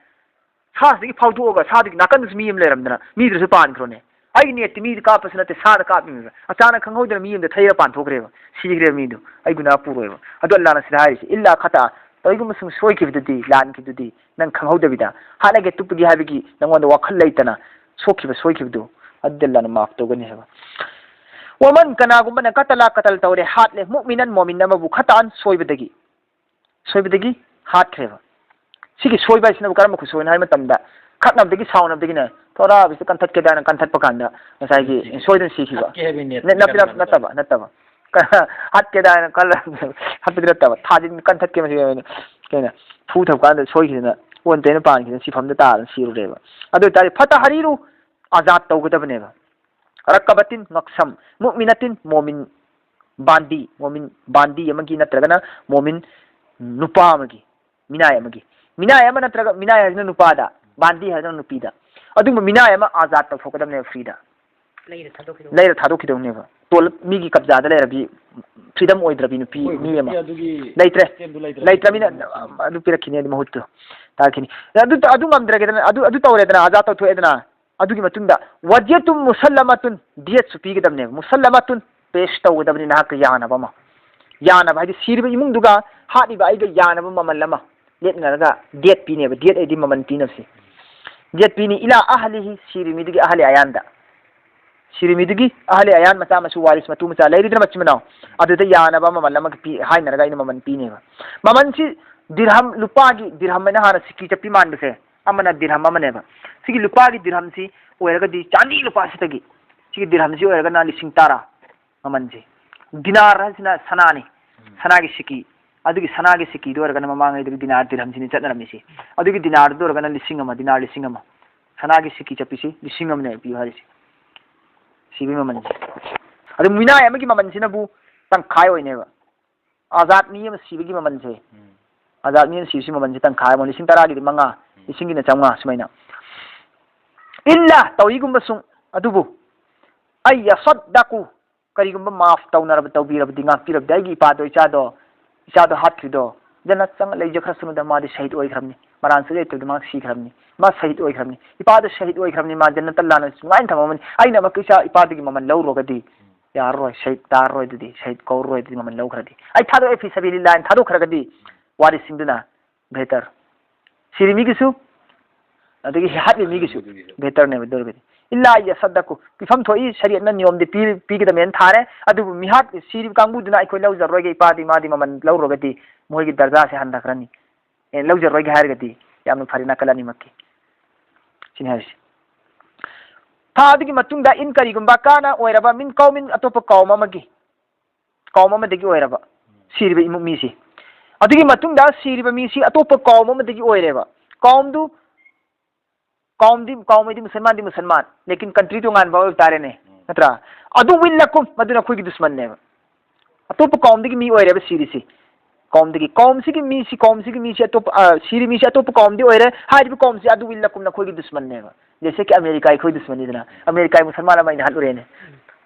ꯁꯥꯁꯤꯗꯒꯤ ꯐꯥꯎꯗꯣꯛꯑꯒ ꯁꯥꯗꯨꯒꯤ ꯅꯥꯀꯟꯗꯁꯨ ꯃꯤ ꯑꯃ ꯂꯩꯔꯝꯗꯅ ꯃꯤꯗꯨꯗꯁꯨ ꯄꯥꯟꯈ꯭ꯔꯣꯅꯦ꯫ ꯑꯩꯒꯤ ꯅꯦꯠꯇꯤ ꯃꯤꯗ ꯀꯥꯞꯄꯁꯨ ꯅꯠꯇꯦ, ꯁꯥꯗ ꯀꯥꯞꯄꯤꯕ꯫ ꯑꯆꯥꯅꯛ ꯈꯪꯍꯧꯗꯅ ꯃꯤ ꯑꯃꯗ ꯊꯩꯔ ꯄꯥꯟꯊꯣꯛꯈ꯭ꯔꯦꯕ, ꯁꯤꯈ꯭ꯔꯦꯕ ꯃꯤꯗꯨ꯫ ꯑꯩ ꯒꯨꯅꯥ ꯄꯨꯔꯣꯏꯕ꯫ ꯑꯗꯣ ꯑꯜꯂꯥꯅ ꯁꯤꯗ ꯍꯥꯏꯔꯤꯁꯦ, ꯏꯜꯂꯥ ꯈꯇꯥ, ꯀꯔꯤꯒꯨꯝꯕ ꯁꯨꯝ ꯁꯣꯏꯈꯤꯕꯗꯨꯗꯤ, ꯂꯥꯟꯈꯤꯕꯗꯨꯗꯤ, ꯅꯪ ꯈꯪꯍꯧꯗꯕꯤꯗ ꯍꯥꯠꯂꯒꯦ ꯇꯨꯞꯄꯒꯦ ꯍꯥꯏꯕꯒꯤ ꯅꯪꯉꯣꯟꯗ ꯋꯥꯈꯜ ꯂꯩꯇꯅ ꯁꯣꯛꯈꯤꯕ ꯁꯣꯏꯈꯤꯕꯗꯨ, ꯑꯗꯨꯗꯤ ꯑꯜꯂꯥꯅ ꯃꯥꯐ ꯇꯧꯒꯅꯤ ꯍꯥꯏꯕ꯫ ꯋꯥꯃꯟ, ꯀꯅꯥꯒꯨꯝꯕꯅ ꯀꯇꯂꯥ, ꯀꯇꯜ ꯇꯧꯔꯦ, ꯍꯥꯠꯂꯦ, ꯃꯨꯛꯃꯤꯅꯟ, ꯃꯣꯃꯤꯟ ꯑꯃꯕꯨ, ꯈꯇꯥꯟ, ꯁꯣꯏꯕꯗꯒꯤ, ꯁꯣꯏꯕꯗꯒꯤ ꯍꯥꯠꯈ꯭ꯔꯦꯕ꯫ ꯁꯤꯒꯤ ꯁꯣꯏꯕ ꯍꯥꯏꯁꯤꯅꯕꯨ ꯀꯔꯝꯕ ꯈꯨꯠꯁꯣꯏꯅꯣ ꯍꯥꯏꯕ ꯃꯇꯝꯗ, ꯈꯠꯅꯕꯗꯒꯤ ꯁꯥꯎꯅꯕꯗꯒꯤꯅꯦ, ꯊꯣꯔꯥ ꯑꯣꯐꯤꯁꯇ ꯀꯟꯊꯠꯀꯦꯗꯥꯅ ꯀꯟꯊꯠꯄ ꯀꯥꯟꯗ ꯉꯁꯥꯏꯒꯤ ꯁꯤꯒꯤ ꯁꯣꯏꯗꯅ ꯁꯤꯈꯤꯕ꯫ ꯍꯥꯠꯀꯦ ꯍꯥꯏꯕꯒꯤ ꯅꯦꯠ ꯅꯠ-, ꯅꯠꯇꯕ, ꯅꯠꯇꯕ, ꯅꯠꯇꯕ꯫ ꯍꯥꯠꯀꯦꯗꯥꯅ ꯈꯜꯂ ꯍꯥꯠꯄꯗꯤ ꯅꯠꯇꯕ, ꯊꯥꯖꯤꯟ ꯀꯟꯊꯠꯀꯦ ꯃꯁꯤ ꯀꯩꯅꯣ, ꯐꯨ ꯊꯕ ꯀꯥꯟꯗ ꯁꯣꯏꯈꯤꯗꯅ ꯑꯣꯟ ꯇꯩꯅ ꯄꯥꯟꯈꯤꯗꯅ ꯁꯤꯐꯝꯗ ꯇꯥꯗꯅ ꯁꯤꯔꯨꯔꯦꯕ꯫ ꯑꯗꯨ ꯑꯣꯏꯇꯥꯔꯗꯤ ꯐꯇꯍꯔꯤꯔꯨ ꯑꯖꯥꯗ ꯇꯧꯒꯗꯕꯅꯦꯕ꯫ ꯔꯛꯀꯕꯇꯤꯟ ꯉꯛꯁꯝ, ꯃꯨꯛꯃꯤꯅꯇꯤꯟ ꯃꯣꯃꯤꯟ ꯕꯥꯟꯗꯤ, ꯃꯣꯃꯤꯟ ꯕꯥꯟꯗꯤ ꯑꯃꯒꯤ ꯅꯠꯇ꯭ꯔꯒꯅ ꯃꯣꯃꯤꯟ ꯅꯨꯄꯥ ꯑꯃꯒꯤ, ꯃꯤꯅꯥꯏ ꯑꯃꯒꯤ, ꯃꯤꯅꯥꯏ ꯑꯃ ꯅꯠꯇ꯭ꯔꯒ ꯃꯤꯅꯥꯏ ꯍꯥꯏꯁꯤꯅ ꯅꯨꯄꯥꯗ, ꯕꯥꯟꯗꯤ ꯍꯥꯏꯁꯤꯅ ꯅꯨꯄꯤꯗ꯫ ꯑꯗꯨꯒꯨꯝꯕ ꯃꯤꯅꯥꯏ ꯑꯃ ꯑꯥꯖꯥꯗ ꯇꯧꯊꯣꯛꯀꯗꯕꯅꯦꯕ ꯐ꯭ꯔꯤꯗ꯫ ꯂꯩꯔ ꯊꯥꯗꯣꯛꯈꯤꯗꯧꯅꯦꯕ꯫ ꯇꯣꯂꯞ ꯃꯤꯒꯤ ꯀꯕꯖꯥꯗ ꯂꯩꯔꯕꯤ, ꯐ꯭ꯔꯤꯗꯝ ꯑꯣꯏꯗ꯭ꯔꯕꯤ ꯅꯨꯄꯤ ꯍꯣꯏ, ꯃꯤ ꯍꯧꯖꯤꯛꯇꯤ ꯑꯃ ꯑꯗꯨꯒꯤ ꯂꯩꯇ꯭ꯔꯦ꯫ ꯁꯤꯁꯇꯦꯝꯗꯨ ꯂꯩꯇ꯭ꯔꯕꯅꯤꯅ ꯂꯩꯇ꯭ꯔꯕꯅꯤꯅ ꯑꯗꯨ ꯄꯤꯔꯛꯈꯤꯅꯤ ꯑꯗꯨ ꯃꯍꯨꯠꯇꯨ꯫ ꯇꯥꯔꯛꯈꯤꯅꯤ꯫ ꯑꯗꯨ, ꯑꯗꯨ ꯉꯝꯗ꯭ꯔꯒꯦꯗꯅ, ꯑꯗꯨ, ꯑꯗꯨ ꯇꯧꯔꯦꯗꯅ, ꯑꯥꯖꯥꯗ ꯇꯧꯊꯣꯛꯑꯦꯗꯅ, ꯑꯗꯨꯒꯤ ꯃꯇꯨꯡꯗ ꯋꯥꯖꯤꯌꯇꯨꯝ ꯃꯨꯁꯜꯂꯃꯇꯨꯟ, ꯗꯤꯌꯠꯁꯨ ꯄꯤꯒꯗꯕꯅꯦꯕ꯫ ꯃꯨꯁꯜꯂꯃꯇꯨꯟ, ꯄꯦꯁ ꯇꯧꯒꯗꯕꯅꯤ ꯅꯍꯥꯛꯀ ꯌꯥꯅꯕ ꯑꯃ꯫ ꯌꯥꯅꯕ ꯍꯥꯏꯗꯤ ꯁꯤꯔꯤꯕ ꯏꯃꯨꯡꯗꯨꯒ ꯍꯥꯠꯂꯤꯕ ꯑꯩꯒ ꯌꯥꯅꯕ ꯃꯃꯜ ꯑꯃ ꯂꯦꯞꯅꯔꯒ ꯗꯤꯌꯠ ꯄꯤꯅꯦꯕ꯫ ꯗꯤꯌꯠ ꯍꯥꯏꯗꯤ ꯃꯃꯜ ꯄꯤꯅꯕꯁꯦ꯫ ꯗꯤꯌꯠ ꯄꯤꯅꯤ ꯏꯂꯥ ꯑꯍꯂꯤꯍꯤ, ꯁꯤꯔꯤ ꯃꯤꯗꯨꯒꯤ ꯑꯍꯂꯤ ꯑꯌꯥꯟꯗ꯫ ꯁꯤꯔꯤ ꯃꯤꯗꯨꯒꯤ ꯑꯍꯂꯤ ꯑꯌꯥꯟ, ꯃꯆꯥ ꯃꯁꯨ, ꯋꯥꯔꯤꯁ, ꯃꯇꯨ ꯃꯆꯥ ꯂꯩꯔꯤꯗꯅ ꯃꯆꯤꯟ ꯃꯅꯥꯎ, ꯑꯗꯨꯗ ꯌꯥꯅꯕ ꯃꯃꯜ ꯑꯃꯒ ꯄꯤ, ꯍꯥꯏꯅꯔꯒ ꯑꯩꯅ ꯃꯃꯜ ꯄꯤꯅꯦꯕ꯫ ꯃꯃꯜꯁꯤ ꯗꯤꯔꯍꯝ, ꯂꯨꯄꯥꯒꯤ ꯗꯤꯔꯍꯝ ꯍꯥꯏꯅ ꯍꯥꯟꯅ ꯁꯤꯀꯤ ꯆꯠꯄꯤ ꯃꯥꯟꯕꯁꯦ, ꯑꯃꯅ ꯗꯤꯔꯍꯝ ꯑꯃꯅꯦꯕ꯫ ꯁꯤꯒꯤ ꯂꯨꯄꯥꯒꯤ ꯗꯤꯔꯍꯝꯁꯤ ꯑꯣꯏꯔꯒꯗꯤ ꯆꯥꯟꯗꯤ ꯂꯨꯄꯥꯁꯤꯗꯒꯤ ꯁꯤꯒꯤ ꯗꯤꯔꯍꯝꯁꯤ ꯑꯣꯏꯔꯒꯅ ꯂꯤꯁꯤꯡ ꯇꯔꯥ ꯃꯃꯜꯁꯦ꯫ ꯗꯤꯅꯥꯔ ꯍꯥꯏꯁꯤꯅ ꯁꯅꯥꯅꯤ, ꯎꯝ꯫ ꯁꯅꯥꯒꯤ ꯁꯤꯀꯤ꯫ ꯑꯗꯨꯒꯤ ꯁꯅꯥꯒꯤ ꯁꯤꯀꯤꯗꯨ ꯑꯣꯏꯔꯒꯅ ꯃꯃꯥꯡꯉꯩꯗꯒꯤ ꯗꯤꯅꯥꯔ ꯗꯤꯔꯍꯝꯁꯤꯅꯤ ꯆꯠꯅꯔꯝꯃꯤꯁꯤ꯫ ꯑꯗꯨꯒꯤ ꯗꯤꯅꯥꯔꯗꯨ ꯑꯣꯏꯔꯒꯅ ꯂꯤꯁꯤꯡ ꯑꯃ, ꯗꯤꯅꯥꯔ ꯂꯤꯁꯤꯡ ꯑꯃ꯫ ꯁꯅꯥꯒꯤ ꯁꯤꯀꯤ ꯆꯠꯄꯤꯁꯤ ꯂꯤꯁꯤꯡ ꯑꯃꯅꯦ ꯄꯤꯌꯨ ꯍꯥꯏꯔꯤꯁꯤ꯫ ꯁꯤꯕꯒꯤ ꯃꯃꯜꯁꯦ꯫ ꯑꯗꯨ ꯃꯤꯅꯥꯏ ꯑꯃꯒꯤ ꯃꯃꯜꯁꯤꯅꯕꯨ ꯇꯪꯈꯥꯏ ꯑꯣꯏꯅꯦꯕ꯫ ꯑꯖꯥꯠ ꯃꯤ ꯑꯃ ꯁꯤꯕꯒꯤ ꯃꯃꯜꯁꯦ꯫ ꯎꯝ꯫ ꯑꯖꯥꯠ ꯃꯤ ꯑꯃ ꯁꯤꯕꯁꯤ ꯃꯃꯜꯁꯦ ꯇꯪꯈꯥꯏ ꯑꯃ, ꯂꯤꯁꯤꯡ ꯇꯔꯥꯒꯤꯗꯤ ꯃꯉꯥ, ꯎꯝ꯫ ꯂꯤꯁꯤꯡꯒꯤꯅ ꯆꯥꯝꯃꯉꯥ ꯁꯨꯃꯥꯏꯅ꯫ ꯏꯜꯂꯥ, ꯇꯧꯏꯒꯨꯝꯕꯁꯨꯡ, ꯑꯗꯨꯕꯨ, ꯑꯩ ꯌꯁꯗꯗꯀꯨ, ꯀꯔꯤꯒꯨꯝꯕ ꯃꯥꯐ ꯇꯧꯅꯔꯕ, ꯇꯧꯕꯤꯔꯕꯗꯤ, ꯉꯥꯛꯄꯤꯔꯕꯗꯤ, ꯑꯩꯒꯤ ꯏꯄꯥꯗꯣ, ꯏꯆꯥꯗꯣ, ꯏꯆꯥꯗꯣ ꯍꯥꯠꯈ꯭ꯔꯤꯗꯣ, ꯖꯟꯅꯠ ꯆꯪꯉ ꯂꯩꯖꯈ꯭ꯔꯁꯅꯨꯗ, ꯃꯥꯗꯤ ꯁꯍꯤꯗ ꯑꯣꯏꯈ꯭ꯔꯕꯅꯤ, ꯃꯔꯥꯟꯁꯨ ꯂꯩꯇꯕꯗꯤ ꯃꯥ ꯁꯤꯈ꯭ꯔꯕꯅꯤ, ꯃꯥ ꯁꯍꯤꯗ ꯑꯣꯏꯈ꯭ꯔꯕꯅꯤ, ꯏꯄꯥꯗꯣ ꯁꯍꯤꯗ ꯑꯣꯏꯈ꯭ꯔꯕꯅꯤ, ꯃꯥ ꯖꯟꯅꯠꯇ ꯂꯥꯟꯅ ꯅꯨꯡꯉꯥꯏꯅ ꯊꯝꯃꯝꯃꯅꯤ, ꯑꯩꯅ ꯑꯃꯨꯛꯀ ꯏꯆꯥ ꯏꯄꯥꯗꯒꯤ ꯃꯃꯜ ꯂꯧꯔꯨꯔꯒꯗꯤ ꯌꯥꯔꯔꯣꯏ, ꯁꯍꯤꯗ ꯇꯥꯔꯔꯣꯏ, ꯑꯗꯨꯗꯤ ꯁꯍꯤꯗ ꯀꯧꯔꯔꯣꯏ, ꯑꯗꯨꯗꯤ ꯃꯃꯜ ꯂꯧꯈ꯭ꯔꯗꯤ꯫ ꯑꯩ ꯊꯥꯗꯣꯛꯑꯦ ꯐꯤ ꯁꯕꯤꯂꯤꯜꯂꯥꯍꯅ ꯊꯥꯗꯣꯛꯈ꯭ꯔꯒꯗꯤ ꯋꯥꯔꯤꯁꯁꯤꯡꯗꯨꯅ ꯕꯦꯍꯇꯔ꯫ ꯁꯤꯔꯤ ꯃꯤꯒꯤꯁꯨ, ꯑꯗꯒꯤ ꯍꯥꯠꯂꯤ ꯃꯤꯒꯤꯁꯨ ꯕꯦꯍꯇꯔꯅꯦꯕ ꯑꯗꯨ ꯑꯣꯏꯔꯒꯗꯤ꯫ ꯏꯜꯂꯥ ꯌꯁꯗꯗꯀꯨ, ꯄꯤꯐꯝ ꯊꯣꯛꯏ, ꯁꯔꯤꯌꯠꯅ ꯅꯤꯌꯣꯝꯗꯤ ꯄꯤ-, ꯄꯤꯒꯗꯕꯅꯦꯅ ꯊꯥꯔꯦ, ꯑꯗꯨꯕꯨ ꯃꯤꯍꯥꯠ ꯁꯤꯔꯤꯕ ꯀꯥꯡꯕꯨꯗꯨꯅ ꯑꯩꯈꯣꯏ ꯂꯧꯖꯔꯣꯏꯒꯦ, ꯏꯄꯥꯗꯤ ꯃꯥꯗꯤ ꯃꯃꯜ ꯂꯧꯔꯨꯔꯒꯗꯤ ꯃꯣꯏꯒꯤ ꯗꯔꯖꯥꯁꯦ ꯍꯟꯊꯈ꯭ꯔꯅꯤ꯫ ꯑꯦ, ꯂꯧꯖꯔꯣꯏꯒꯦ ꯍꯥꯏꯔꯒꯗꯤ ꯌꯥꯝꯅ ꯐꯔꯦ ꯅꯥꯀꯜ ꯑꯅꯤꯃꯛꯀꯤ꯫ ꯁꯤꯅꯤ ꯍꯥꯏꯔꯤꯁꯦ꯫ ꯊꯥ ꯑꯗꯨꯒꯤ ꯃꯇꯨꯡꯗ ꯏꯟ ꯀꯔꯤꯒꯨꯝꯕ ꯀꯥꯅ ꯑꯣꯏꯔꯕ ꯃꯤꯟ ꯀꯧꯃꯤꯟ ꯑꯇꯣꯞꯄ ꯀꯧꯝ ꯑꯃꯒꯤ, ꯀꯧꯝ ꯑꯃꯗꯒꯤ ꯑꯣꯏꯔꯕ ꯁꯤꯔꯤꯕ ꯏꯃꯨꯡ ꯃꯤꯁꯤ꯫ ꯑꯗꯨꯒꯤ ꯃꯇꯨꯡꯗ ꯁꯤꯔꯤꯕ ꯃꯤꯁꯤ ꯑꯇꯣꯞꯄ ꯀꯧꯝ ꯑꯃꯗꯒꯤ ꯑꯣꯏꯔꯦꯕ꯫ ꯀꯧꯝꯗꯨ, ꯀꯧꯝꯗꯤ, ꯀꯧꯝ ꯍꯥꯏꯗꯤ ꯃꯨꯁꯜꯃꯥꯟꯗꯤ ꯃꯨꯁꯜꯃꯥꯟ, ꯂꯦꯀꯤꯟ ꯀꯟꯇ꯭ꯔꯤ ꯇꯣꯉꯥꯟꯕ ꯑꯣꯏꯕ ꯇꯥꯔꯦꯅꯦ, ꯅꯠꯇ꯭ꯔꯥ? ꯑꯗꯨ ꯋꯤꯜꯂꯀꯨꯝ, ꯃꯗꯨꯅ ꯑꯩꯈꯣꯏꯒꯤ ꯗꯨꯁꯃꯟꯅꯦꯕ꯫ ꯑꯇꯣꯞꯄ ꯀꯧꯝꯗꯒꯤ ꯃꯤ ꯑꯣꯏꯔꯦꯕ ꯁꯤꯔꯤꯁꯤ꯫ ꯀꯧꯝꯗꯒꯤ, ꯀꯧꯝꯁꯤꯒꯤ ꯃꯤꯁꯤ, ꯀꯧꯝꯁꯤꯒꯤ ꯃꯤꯁꯤ ꯑꯇꯣꯞꯄ, ꯑ, ꯁꯤꯔꯤ ꯃꯤꯁꯤ ꯑꯇꯣꯞꯄ ꯀꯧꯝꯗꯤ ꯑꯣꯏꯔꯦ꯫ ꯍꯥꯏꯔꯤꯕ ꯀꯧꯝꯁꯤ ꯑꯗꯨ ꯋꯤꯜꯂꯀꯨꯝ ꯅꯈꯣꯏꯒꯤ ꯗꯨꯁꯃꯟꯅꯦꯕ꯫ ꯖꯩꯁꯦ ꯀꯤ ꯑꯃꯦꯔꯤꯀꯥ ꯑꯩꯈꯣꯏ ꯗꯨꯁꯃꯟꯅꯤꯗꯅ, ꯑꯃꯦꯔꯤꯀꯥꯒꯤ ꯃꯨꯁꯜꯃꯥꯟ ꯑꯃ ꯑꯩꯅ ꯍꯥꯠꯂꯨꯔꯦꯅꯦ꯫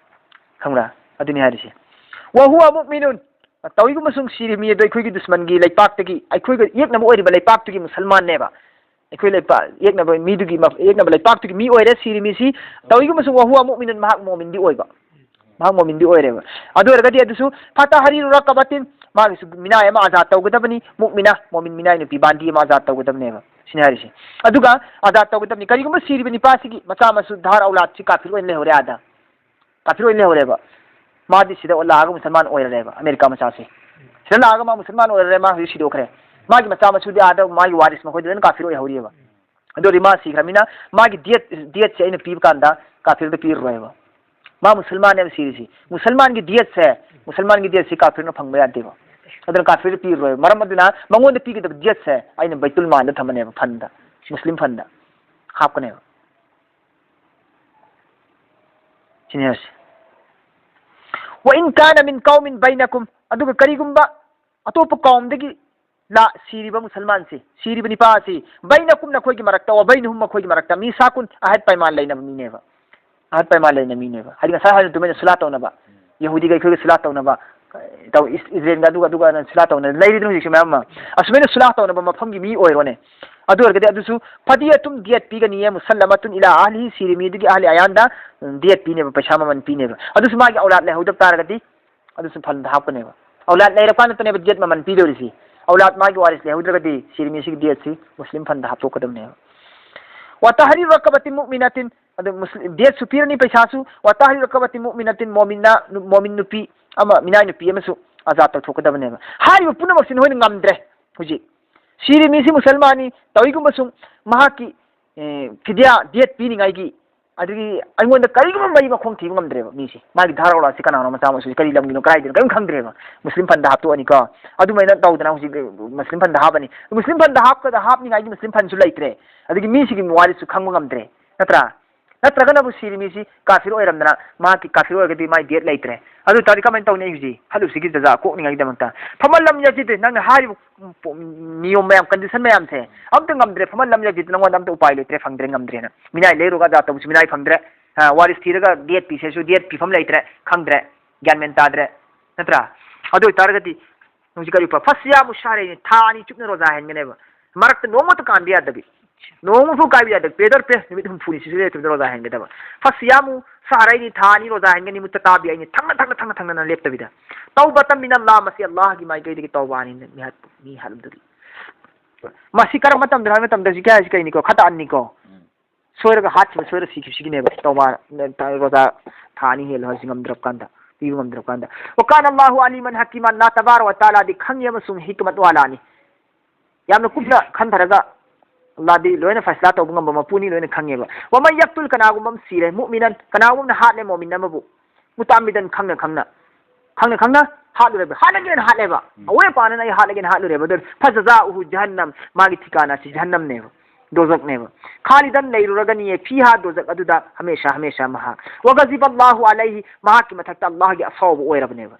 ꯈꯪꯕ꯭ꯔꯥ? ꯑꯗꯨꯅꯤ ꯍꯥꯏꯔꯤꯁꯦ꯫ ꯋꯥꯍꯨꯋ ꯃꯨꯑꯃꯤꯅꯨꯟ, ꯇꯧꯏꯒꯨꯝꯕꯁꯨꯡ ꯁꯤꯔꯤ ꯃꯤ ꯑꯗꯣ ꯑꯩꯈꯣꯏꯒꯤ ꯗꯨꯁꯃꯟꯒꯤ ꯂꯩꯄꯥꯛꯇꯒꯤ, ꯑꯩꯈꯣꯏꯒ ꯌꯦꯛꯅꯕ ꯑꯣꯏꯔꯤꯕ ꯂꯩꯄꯥꯛꯇꯨꯒꯤ ꯃꯨꯁꯜꯃꯥꯟꯅꯦꯕ꯫ ꯑꯩꯈꯣꯏ ꯂꯩꯄꯥꯛ, ꯌꯦꯛꯅꯕ ꯃꯤꯗꯨꯒꯤ ꯃ-, ꯌꯦꯛꯅꯕ ꯂꯩꯄꯥꯛꯇꯨꯒꯤ ꯃꯤ ꯑꯣꯏꯔꯦ ꯁꯤꯔꯤ ꯃꯤꯁꯤ꯫ ꯇꯧꯏꯒꯨꯝꯕꯁꯨꯡ ꯋꯥꯍꯨꯋ ꯃꯨꯑꯃꯤꯅꯨꯟ, ꯃꯍꯥꯛ ꯃꯣꯃꯤꯟꯗꯤ ꯑꯣꯏꯕ꯫ ꯃꯍꯥꯛ ꯃꯣꯃꯤꯟꯗꯤ ꯑꯣꯏꯔꯦꯕ꯫ ꯑꯗꯨ ꯑꯣꯏꯔꯒꯗꯤ ꯑꯗꯨꯁꯨ ꯐꯇꯍꯔꯤꯔꯨ ꯔꯛꯀꯕꯥꯇꯤꯟ, ꯃꯥꯒꯤꯁꯨ ꯃꯤꯅꯥꯏ ꯑꯃ ꯑꯖꯥꯗ ꯇꯧꯒꯗꯕꯅꯤ, ꯃꯨꯑꯃꯤꯅꯥ, ꯃꯣꯃꯤꯟ ꯃꯤꯅꯥꯏ ꯅꯨꯄꯤ ꯕꯥꯟꯗꯤ ꯑꯃ ꯑꯖꯥꯗ ꯇꯧꯒꯗꯕꯅꯦꯕ꯫ ꯁꯤꯅꯤ ꯍꯥꯏꯔꯤꯁꯦ꯫ ꯑꯗꯨꯒ ꯑꯖꯥꯗ ꯇꯧꯒꯗꯕꯅꯤ꯫ ꯀꯔꯤꯒꯨꯝꯕ ꯁꯤꯔꯤꯕ ꯅꯤꯄꯥꯁꯤꯒꯤ ꯃꯆꯥ ꯃꯁꯨ ꯙꯥꯔ ꯑꯧꯂꯥꯗꯁꯤ ꯀꯥꯐꯤꯔ ꯑꯣꯏꯅ ꯂꯩꯍꯧꯔꯦ ꯑꯥꯗ꯫ ꯀꯥꯐꯤꯔ ꯑꯣꯏꯅ ꯂꯩꯍꯧꯔꯦꯕ꯫ ꯃꯥꯗꯤ ꯁꯤꯗ ꯂꯥꯛꯑꯒ ꯃꯨꯁꯜꯃꯥꯟ ꯑꯣꯏꯔꯔꯦꯕ, ꯑꯃꯦꯔꯤꯀꯥ ꯃꯆꯥꯁꯦ꯫ ꯁꯤꯗ ꯂꯥꯛꯑꯒ ꯃꯥ ꯃꯨꯁꯜꯃꯥꯟ ꯑꯣꯏꯔꯔꯦ, ꯃꯥ ꯍꯧꯖꯤꯛ ꯁꯤꯗꯣꯛꯈ꯭ꯔꯦ꯫ ꯃꯥꯒꯤ ꯃꯆꯥ ꯃꯁꯨꯗꯤ ꯑꯥꯗ ꯃꯥꯒꯤ ꯋꯥꯔꯤꯁ ꯃꯈꯣꯏꯗꯤ ꯂꯣꯏꯅ ꯀꯥꯐꯤꯔ ꯑꯣꯏꯍꯧꯔꯤꯑꯕ꯫ ꯑꯗꯨ ꯑꯣꯏꯔꯗꯤ ꯃꯥ ꯁꯤꯈ꯭ꯔꯃꯤꯅ ꯃꯥꯒꯤ ꯗꯤꯌꯠ, ꯗꯤꯌꯠꯁꯦ ꯑꯩꯅ ꯄꯤꯕ ꯀꯥꯟꯗ ꯀꯥꯐꯤꯔꯗ ꯄꯤꯔꯔꯣꯏꯕ꯫ ꯃꯥ ꯃꯨꯁꯜꯃꯥꯟꯅꯦꯕ ꯁꯤꯔꯤꯁꯤ꯫ ꯃꯨꯁꯜꯃꯥꯟꯒꯤ ꯗꯤꯌꯠꯁꯦ, ꯃꯨꯁꯜꯃꯥꯟꯒꯤ ꯗꯤꯌꯠꯁꯤ ꯀꯥꯐꯤꯔꯅ ꯐꯪꯕ ꯌꯥꯗꯦꯕ꯫ ꯑꯗꯨꯅ ꯀꯥꯐꯤꯔꯗ ꯄꯤꯔꯣꯏ꯫ ꯃꯔꯝ ꯑꯗꯨꯅ ꯃꯉꯣꯟꯗ ꯄꯤꯒꯗꯕ ꯗꯤꯌꯠꯁꯦ ꯑꯩꯅ ꯕꯩꯇꯨꯜ ꯃꯥꯜꯗ ꯊꯝꯃꯅꯦꯕ, ꯐꯟꯗ, ꯃꯨꯁꯂꯤꯝ ꯐꯟꯗ ꯍꯥꯞꯀꯅꯦꯕ꯫ ꯁꯤꯅꯤ ꯍꯥꯏꯁꯦ꯫ "ꯋꯥ ꯏꯟ ꯀꯥꯅ ꯃꯤꯟ ꯀꯧꯃꯤꯟ ꯕꯩꯅꯀꯨꯝ", ꯑꯗꯨꯒ ꯀꯔꯤꯒꯨꯝꯕ ꯑꯇꯣꯞꯄ ꯀꯧꯝꯗꯒꯤ ꯂꯥ-, ꯁꯤꯔꯤꯕ ꯃꯨꯁꯜꯃꯥꯟꯁꯤ, ꯁꯤꯔꯤꯕ ꯅꯤꯄꯥ ꯑꯁꯤ, "ꯕꯩꯅꯀꯨꯝ", ꯅꯈꯣꯏꯒꯤ ꯃꯔꯛꯇ, "ꯋꯥ ꯕꯩꯅꯍꯨꯝ", ꯃꯈꯣꯏꯒꯤ ꯃꯔꯛꯇ, "ꯃꯤꯁꯥꯀꯨꯟ", ꯑꯍꯠ ꯄꯥꯏꯃꯥꯟ ꯂꯩꯅꯕ ꯃꯤꯅꯦꯕ꯫ ꯑꯍꯠ ꯄꯥꯏꯃꯥꯟ ꯂꯩꯅꯕ ꯃꯤꯅꯦꯕ꯫ ꯍꯥꯏꯗꯤ ꯉꯁꯥꯏ ꯍꯥꯏꯔꯤꯕ ꯑꯗꯨꯃꯥꯏꯅ ꯁꯨꯂꯥ ꯇꯧꯅꯕ, ꯌꯍꯨꯗꯤꯒ ꯑꯩꯈꯣꯏꯒ ꯁꯨꯂꯥ ꯇꯧꯅꯕ, ꯇꯧ-, ꯏꯁ-, ꯏꯖꯔꯦꯜꯒ ꯑꯗꯨꯒ ꯑꯗꯨꯒ ꯁꯨꯂꯥ ꯇꯧꯅ ꯂꯩꯔꯤꯗꯅ ꯍꯧꯖꯤꯛꯁꯨ ꯃꯌꯥꯝ ꯑꯃ꯫ ꯑꯁꯨꯃꯥꯏꯅ ꯁꯨꯂꯥ ꯇꯧꯅꯕ ꯃꯐꯝꯒꯤ ꯃꯤ ꯑꯣꯏꯔꯣꯅꯦ꯫ ꯑꯗꯨ ꯑꯣꯏꯔꯒꯗꯤ ꯑꯗꯨꯁꯨ ꯐꯗꯤꯌꯇꯨꯝ, ꯗꯤꯌꯠ ꯄꯤꯒꯅꯤꯌꯦ, ꯃꯨꯁꯜꯂꯃꯇꯨꯟ ꯏꯂꯥ ꯑꯍꯂꯤꯍꯤ, ꯁꯤꯔꯤ ꯃꯤꯗꯨꯒꯤ ꯑꯍꯂꯤ ꯑꯌꯥꯟꯗ, ꯎꯝ, ꯗꯤꯌꯠ ꯄꯤꯅꯦꯕ, ꯄꯩꯁꯥ ꯃꯃꯜ ꯄꯤꯅꯦꯕ꯫ ꯑꯗꯨꯁꯨ ꯃꯥꯒꯤ ꯑꯧꯂꯥꯗ ꯂꯩꯍꯧꯗꯕ ꯇꯥꯔꯒꯗꯤ ꯑꯗꯨꯁꯨ ꯐꯟꯗ ꯍꯥꯞꯀꯅꯦꯕ꯫ ꯑꯧꯂꯥꯗ ꯂꯩꯔꯀꯥꯟꯗ ꯅꯠꯇꯅꯦꯕ ꯗꯤꯌꯠ ꯃꯃꯜ ꯄꯤꯗꯧꯔꯤꯁꯤ꯫ ꯑꯧꯂꯥꯗ ꯃꯥꯒꯤ ꯋꯥꯔꯤꯁ ꯂꯩꯍꯧꯗ꯭ꯔꯒꯗꯤ ꯁꯤꯔꯤ ꯃꯤꯁꯤꯒꯤ ꯗꯤꯌꯠꯁꯤ ꯃꯨꯁꯂꯤꯝ ꯐꯟꯗ ꯍꯥꯞꯇꯣꯛꯀꯗꯕꯅꯦꯕ꯫ "ꯋꯥ ꯇꯍꯔꯤꯔ ꯔꯀꯕꯇꯤꯟ ꯃꯨꯑꯃꯤꯅꯥꯇꯤꯟ", ꯑꯗꯨ ꯃꯨꯁꯂꯤꯝ ꯗꯤꯌꯠꯁꯨ ꯄꯤꯔꯅꯤ, ꯄꯩꯁꯥꯁꯨ, "ꯋꯥ ꯇꯍꯔꯤꯔ ꯔꯀꯕꯇꯤꯟ ꯃꯨꯑꯃꯤꯅꯥꯇꯤꯟ", ꯃꯣꯃꯤꯟꯅ, ꯃꯣꯃꯤꯟ ꯅꯨꯄꯤ ꯑꯃ, ꯃꯤꯅꯥꯏ ꯅꯨꯄꯤ ꯑꯃꯁꯨ ꯑꯖꯥꯗ ꯇꯧꯊꯣꯛꯀꯗꯕꯅꯦꯕ꯫ ꯍꯥꯏꯔꯤꯕ ꯄꯨꯝꯅꯃꯛꯁꯤ ꯅꯈꯣꯏꯅ ꯉꯝꯗ꯭ꯔꯦ꯫ ꯍꯧꯖꯤꯛ ꯁꯤꯔꯤ ꯃꯤꯁꯤ ꯃꯨꯁꯜꯃꯥꯟꯅꯤ, ꯇꯧꯏꯒꯨꯝꯕꯁꯨꯡ ꯃꯍꯥꯛꯀꯤ, ꯑꯦ, ꯐꯤꯗꯤꯌꯥ, ꯗꯤꯌꯠ ꯄꯤꯅꯤꯡꯉꯥꯏꯒꯤ, ꯑꯗꯨꯒꯤ ꯑꯩꯉꯣꯟꯗ ꯀꯔꯤꯒꯨꯝꯕ ꯃꯔꯤ ꯃꯈꯣꯡ ꯊꯤꯕ ꯉꯝꯗ꯭ꯔꯦꯕ ꯃꯤꯁꯦ꯫ ꯃꯥꯒꯤ ꯙꯥꯔ ꯑꯧꯂꯥꯗꯁꯤ ꯀꯅꯥꯅꯣ, ꯃꯆꯥ ꯃꯁꯨꯁꯤ ꯀꯔꯤ ꯂꯝꯒꯤꯅꯣ, ꯀꯗꯥꯏꯗꯅꯣ, ꯀꯔꯤꯝ ꯈꯪꯗ꯭ꯔꯦꯕ꯫ ꯃꯨꯁꯂꯤꯝ ꯐꯟꯗ ꯍꯥꯞꯇꯣꯛꯑꯅꯤꯀꯣ꯫ ꯑꯗꯨꯃꯥꯏꯅ ꯇꯧꯗꯅ ꯍꯧꯖꯤꯛ ꯃꯨꯁꯂꯤꯝ ꯐꯟꯗ ꯍꯥꯞꯄꯅꯤ꯫ ꯃꯨꯁꯂꯤꯝ ꯐꯟꯗ ꯍꯥꯞꯀꯗ ꯍꯥꯞꯅꯤꯡꯉꯥꯏꯒꯤ ꯃꯨꯁꯂꯤꯝ ꯐꯟꯁꯨ ꯂꯩꯇ꯭ꯔꯦ꯫ ꯑꯗꯒꯤ ꯃꯤꯁꯤꯒꯤ ꯋꯥꯔꯤꯁꯨ ꯈꯪꯕ ꯉꯝꯗ꯭ꯔꯦ, ꯅꯠꯇ꯭ꯔꯥ? ꯅꯠꯇ꯭ꯔꯒꯅꯕꯨ ꯁꯤꯔꯤ ꯃꯤꯁꯤ ꯀꯥꯐꯤꯔ ꯑꯣꯏꯔꯝꯗꯅ, ꯃꯍꯥꯛꯀꯤ ꯀꯥꯐꯤꯔ ꯑꯣꯏꯔꯒꯗꯤ ꯃꯥꯏ ꯗꯤꯌꯠ ꯂꯩꯇ꯭ꯔꯦ꯫ ꯑꯗꯨ ꯑꯣꯏ ꯇꯥꯔꯗꯤ ꯀꯃꯥꯏꯅ ꯇꯧꯅꯤ? ꯑꯩ ꯍꯧꯖꯤꯛ ꯍꯜꯂꯨꯁꯤꯒꯤ ꯖꯖꯥ ꯀꯣꯛꯅꯤꯡꯉꯥꯏꯒꯤꯗꯃꯛꯇ꯫ ꯐꯃꯜ ꯂꯝ ꯌꯖꯤꯗ, ꯅꯪꯅ ꯍꯥꯏꯔꯤꯕ ꯅꯤꯌꯣꯝ ꯃꯌꯥꯝ, ꯀꯟꯗꯤꯁꯟ ꯃꯌꯥꯝꯁꯦ ꯑꯝꯇ ꯉꯝꯗ꯭ꯔꯦ꯫ ꯐꯃꯜ ꯂꯝ ꯌꯖꯤꯗ, ꯅꯪꯉꯣꯟꯗ ꯑꯝꯇ ꯎꯄꯥꯏ ꯂꯩꯇ꯭ꯔꯦ, ꯐꯪꯗ꯭ꯔꯦ, ꯉꯝꯗ꯭ꯔꯦꯅ꯫ ꯃꯤꯅꯥꯏ ꯂꯩꯔꯨꯔꯒ ꯑꯖꯥꯗ ꯇꯧꯕꯁꯨ ꯃꯤꯅꯥꯏ ꯐꯪꯗ꯭ꯔꯦ꯫ ꯑ, ꯋꯥꯔꯤꯁ ꯊꯤꯔꯒ ꯗꯤꯌꯠ ꯄꯤꯁꯦꯁꯨ ꯗꯤꯌꯠ ꯄꯤꯐꯝ ꯂꯩꯇ꯭ꯔꯦ, ꯈꯪꯗ꯭ꯔꯦ, ꯒ꯭ꯌꯥꯟ ꯃꯦꯟ ꯇꯥꯗ꯭ꯔꯦ, ꯅꯠꯇ꯭ꯔꯥ? ꯑꯗꯨ ꯑꯣꯏꯇꯥꯔꯒꯗꯤ ꯍꯧꯖꯤꯛ ꯀꯔꯤ ꯐ-, ꯐꯁꯤꯌꯥꯃꯨ ꯁꯍꯔꯩꯅꯤ, ꯊꯥ ꯑꯅꯤ ꯆꯨꯞꯅ ꯔꯣꯖꯥ ꯍꯦꯟꯒꯅꯦꯕ꯫ ꯃꯔꯛꯇ ꯅꯣꯡꯃꯇ ꯀꯥꯟꯕ ꯌꯥꯗꯕꯤ꯫ ꯅꯣꯡꯃꯐꯥꯎ ꯀꯥꯏꯕ ꯌꯥꯗꯕꯤ꯫ ꯄꯦꯗꯔ ꯄꯦ ꯅꯨꯃꯤꯠ ꯍꯨꯝꯐꯨꯅꯤ ꯁꯤꯁꯨ ꯂꯦꯞꯇꯕꯤꯗ ꯔꯣꯖꯥ ꯍꯦꯟꯒꯗꯕ꯫ ꯐꯁꯤꯌꯥꯃꯨ ꯁꯍꯔꯩꯅꯤ, ꯊꯥ ꯑꯅꯤ ꯔꯣꯖꯥ ꯍꯦꯟꯒꯅꯤ, ꯃꯨꯇꯇꯥꯕꯤꯑꯩꯅꯤ, ꯊꯪꯅ ꯊꯪꯅ ꯊꯪꯅ ꯊꯪꯅꯅ ꯂꯦꯞꯇꯕꯤꯗ꯫ ꯇꯧꯕꯇꯟ ꯃꯤꯅꯜꯂꯥꯍ, ꯃꯁꯤ ꯑꯜꯂꯥꯍꯒꯤ ꯃꯥꯏꯀꯩꯗꯒꯤ ꯇꯧꯕꯥꯅꯤ, ꯃꯤ ꯍꯥꯠ-, ꯃꯤ ꯍꯥꯠꯂꯝꯗꯕꯤ꯫ ꯃꯁꯤ ꯀꯔꯝꯕ ꯃꯇꯝꯗꯅꯣ ꯍꯥꯏꯕ ꯃꯇꯝꯗ ꯍꯧꯖꯤꯛꯀꯤ ꯍꯥꯏꯁꯤ ꯀꯩꯅꯤꯀꯣ? ꯈꯇꯥꯟꯅꯤꯀꯣ꯫ ꯁꯣꯏꯔꯒ ꯍꯥꯠꯈꯤꯕ, ꯁꯣꯏꯔ ꯁꯤꯈꯤꯕꯁꯤꯒꯤꯅꯦꯕ꯫ ꯇꯧꯕꯥ-, ꯔꯣꯖꯥ ꯊꯥ ꯑꯅꯤ ꯍꯦꯜꯂꯣ ꯍꯥꯏꯁꯤ ꯉꯝꯗ꯭ꯔꯕ ꯀꯥꯟꯗ, ꯄꯤꯕ ꯉꯝꯗ꯭ꯔꯕ ꯀꯥꯟꯗ꯫ "ꯋꯀꯥꯅ ꯑꯜꯂꯥꯍꯨ ꯑꯂꯤꯃꯟ ꯍꯀꯤꯃꯥ", ꯑꯜꯂꯥꯍ ꯇꯕꯥꯔꯛ ꯋ ꯇꯥꯂꯥꯗꯤ ꯈꯪꯉꯤ ꯑꯃꯁꯨꯡ ꯍꯤꯀꯃꯠ ꯋꯥꯂꯥꯅꯤ꯫ ꯌꯥꯝꯅ ꯀꯨꯞꯅ ꯈꯟꯊꯔꯒ ꯑꯜꯂꯥꯍꯗꯤ ꯂꯣꯏꯅ ꯐꯩꯁꯂꯥ ꯇꯧꯕ ꯉꯝꯕ ꯃꯄꯨꯅꯤ, ꯂꯣꯏꯅ ꯈꯪꯉꯦꯕ꯫ "ꯋꯃꯟ ꯌꯛꯇꯨꯜ", ꯀꯅꯥꯒꯨꯝꯕ ꯑꯃ ꯁꯤꯔꯦ, "ꯃꯨꯑꯃꯤꯅꯟ", ꯀꯅꯥꯒꯨꯝꯕ ꯑꯃꯅ ꯍꯥꯠꯂꯦ ꯃꯣꯃꯤꯟ ꯑꯃꯕꯨ, "ꯃꯨꯇꯥꯃꯤꯗꯟ", ꯈꯪꯅ ꯈꯪꯅ, ꯈꯪꯅ ꯈꯪꯅ, ꯍꯥꯠꯂꯨꯔꯦꯕ, ꯍꯥꯠꯂꯒꯦꯅ ꯍꯥꯠꯂꯦꯕ꯫ ꯎꯝ꯫ ꯑꯋꯣꯏ ꯑꯄꯥꯅꯅ ꯑꯩ ꯍꯥꯠꯂꯒꯦꯅ ꯍꯥꯠꯂꯨꯔꯦꯕ꯫ ꯑꯗꯨ فجزاؤه جهنم، ꯃꯥꯒꯤ ꯊꯤꯀꯥꯅꯥꯁꯤ ꯖꯍꯟꯅꯝꯅꯦꯕ, ꯗꯣꯖꯈꯅꯦꯕ꯫ خالدا، ꯂꯩꯔꯨꯔꯒꯅꯤꯌꯦ, فيها، ꯗꯣꯖꯈ ꯑꯗꯨꯗ, هميشا، هميشا ꯃꯍꯥꯛ꯫ وغضب الله عليه، ꯃꯍꯥꯛꯀꯤ ꯃꯊꯛꯇ ꯑꯜꯂꯥꯍꯒꯤ ꯑꯁꯥꯎꯕ ꯑꯣꯏꯔꯕꯅꯦꯕ꯫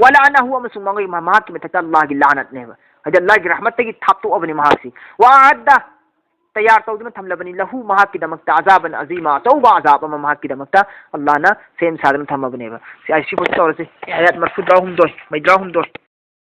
ولعنه، ꯑꯃꯁꯨꯡ ꯃꯉꯣꯏ-, ꯃꯍꯥꯛꯀꯤ ꯃꯊꯛꯇ ꯑꯜꯂꯥꯍꯒꯤ ꯂꯥꯅꯠꯅꯦꯕ, ꯍꯥꯏꯗꯤ ꯑꯜꯂꯥꯍꯒꯤ ꯔꯍꯃꯠꯇꯒꯤ ꯊꯥꯞꯇꯣꯛꯑꯕꯅꯤ ꯃꯍꯥꯛꯁꯤ꯫ وأعد، ꯇꯌꯥꯔ ꯇꯧꯗꯨꯅ ꯊꯝꯂꯕꯅꯤ, له، ꯃꯍꯥꯛꯀꯤꯗꯃꯛꯇ, عذابا عظيما، ꯑꯆꯧꯕ ꯑꯖꯥꯕ ꯑꯃ ꯃꯍꯥꯛꯀꯤꯗꯃꯛꯇ ꯑꯜꯂꯥꯍꯅ ꯁꯦꯝ ꯁꯥꯗꯨꯅ ꯊꯝꯃꯕꯅꯦꯕ꯫ ꯁꯤ ꯑꯥꯌꯠ ꯁꯤꯐꯥꯎ ꯇꯧꯔꯁꯤ꯫ ꯑꯥꯌꯠ ꯃꯔꯐꯨꯇꯔꯥꯍꯨꯝꯗꯣꯏ, ꯃꯩꯗ꯭ꯔꯥꯍꯨꯝꯗꯣꯏ꯫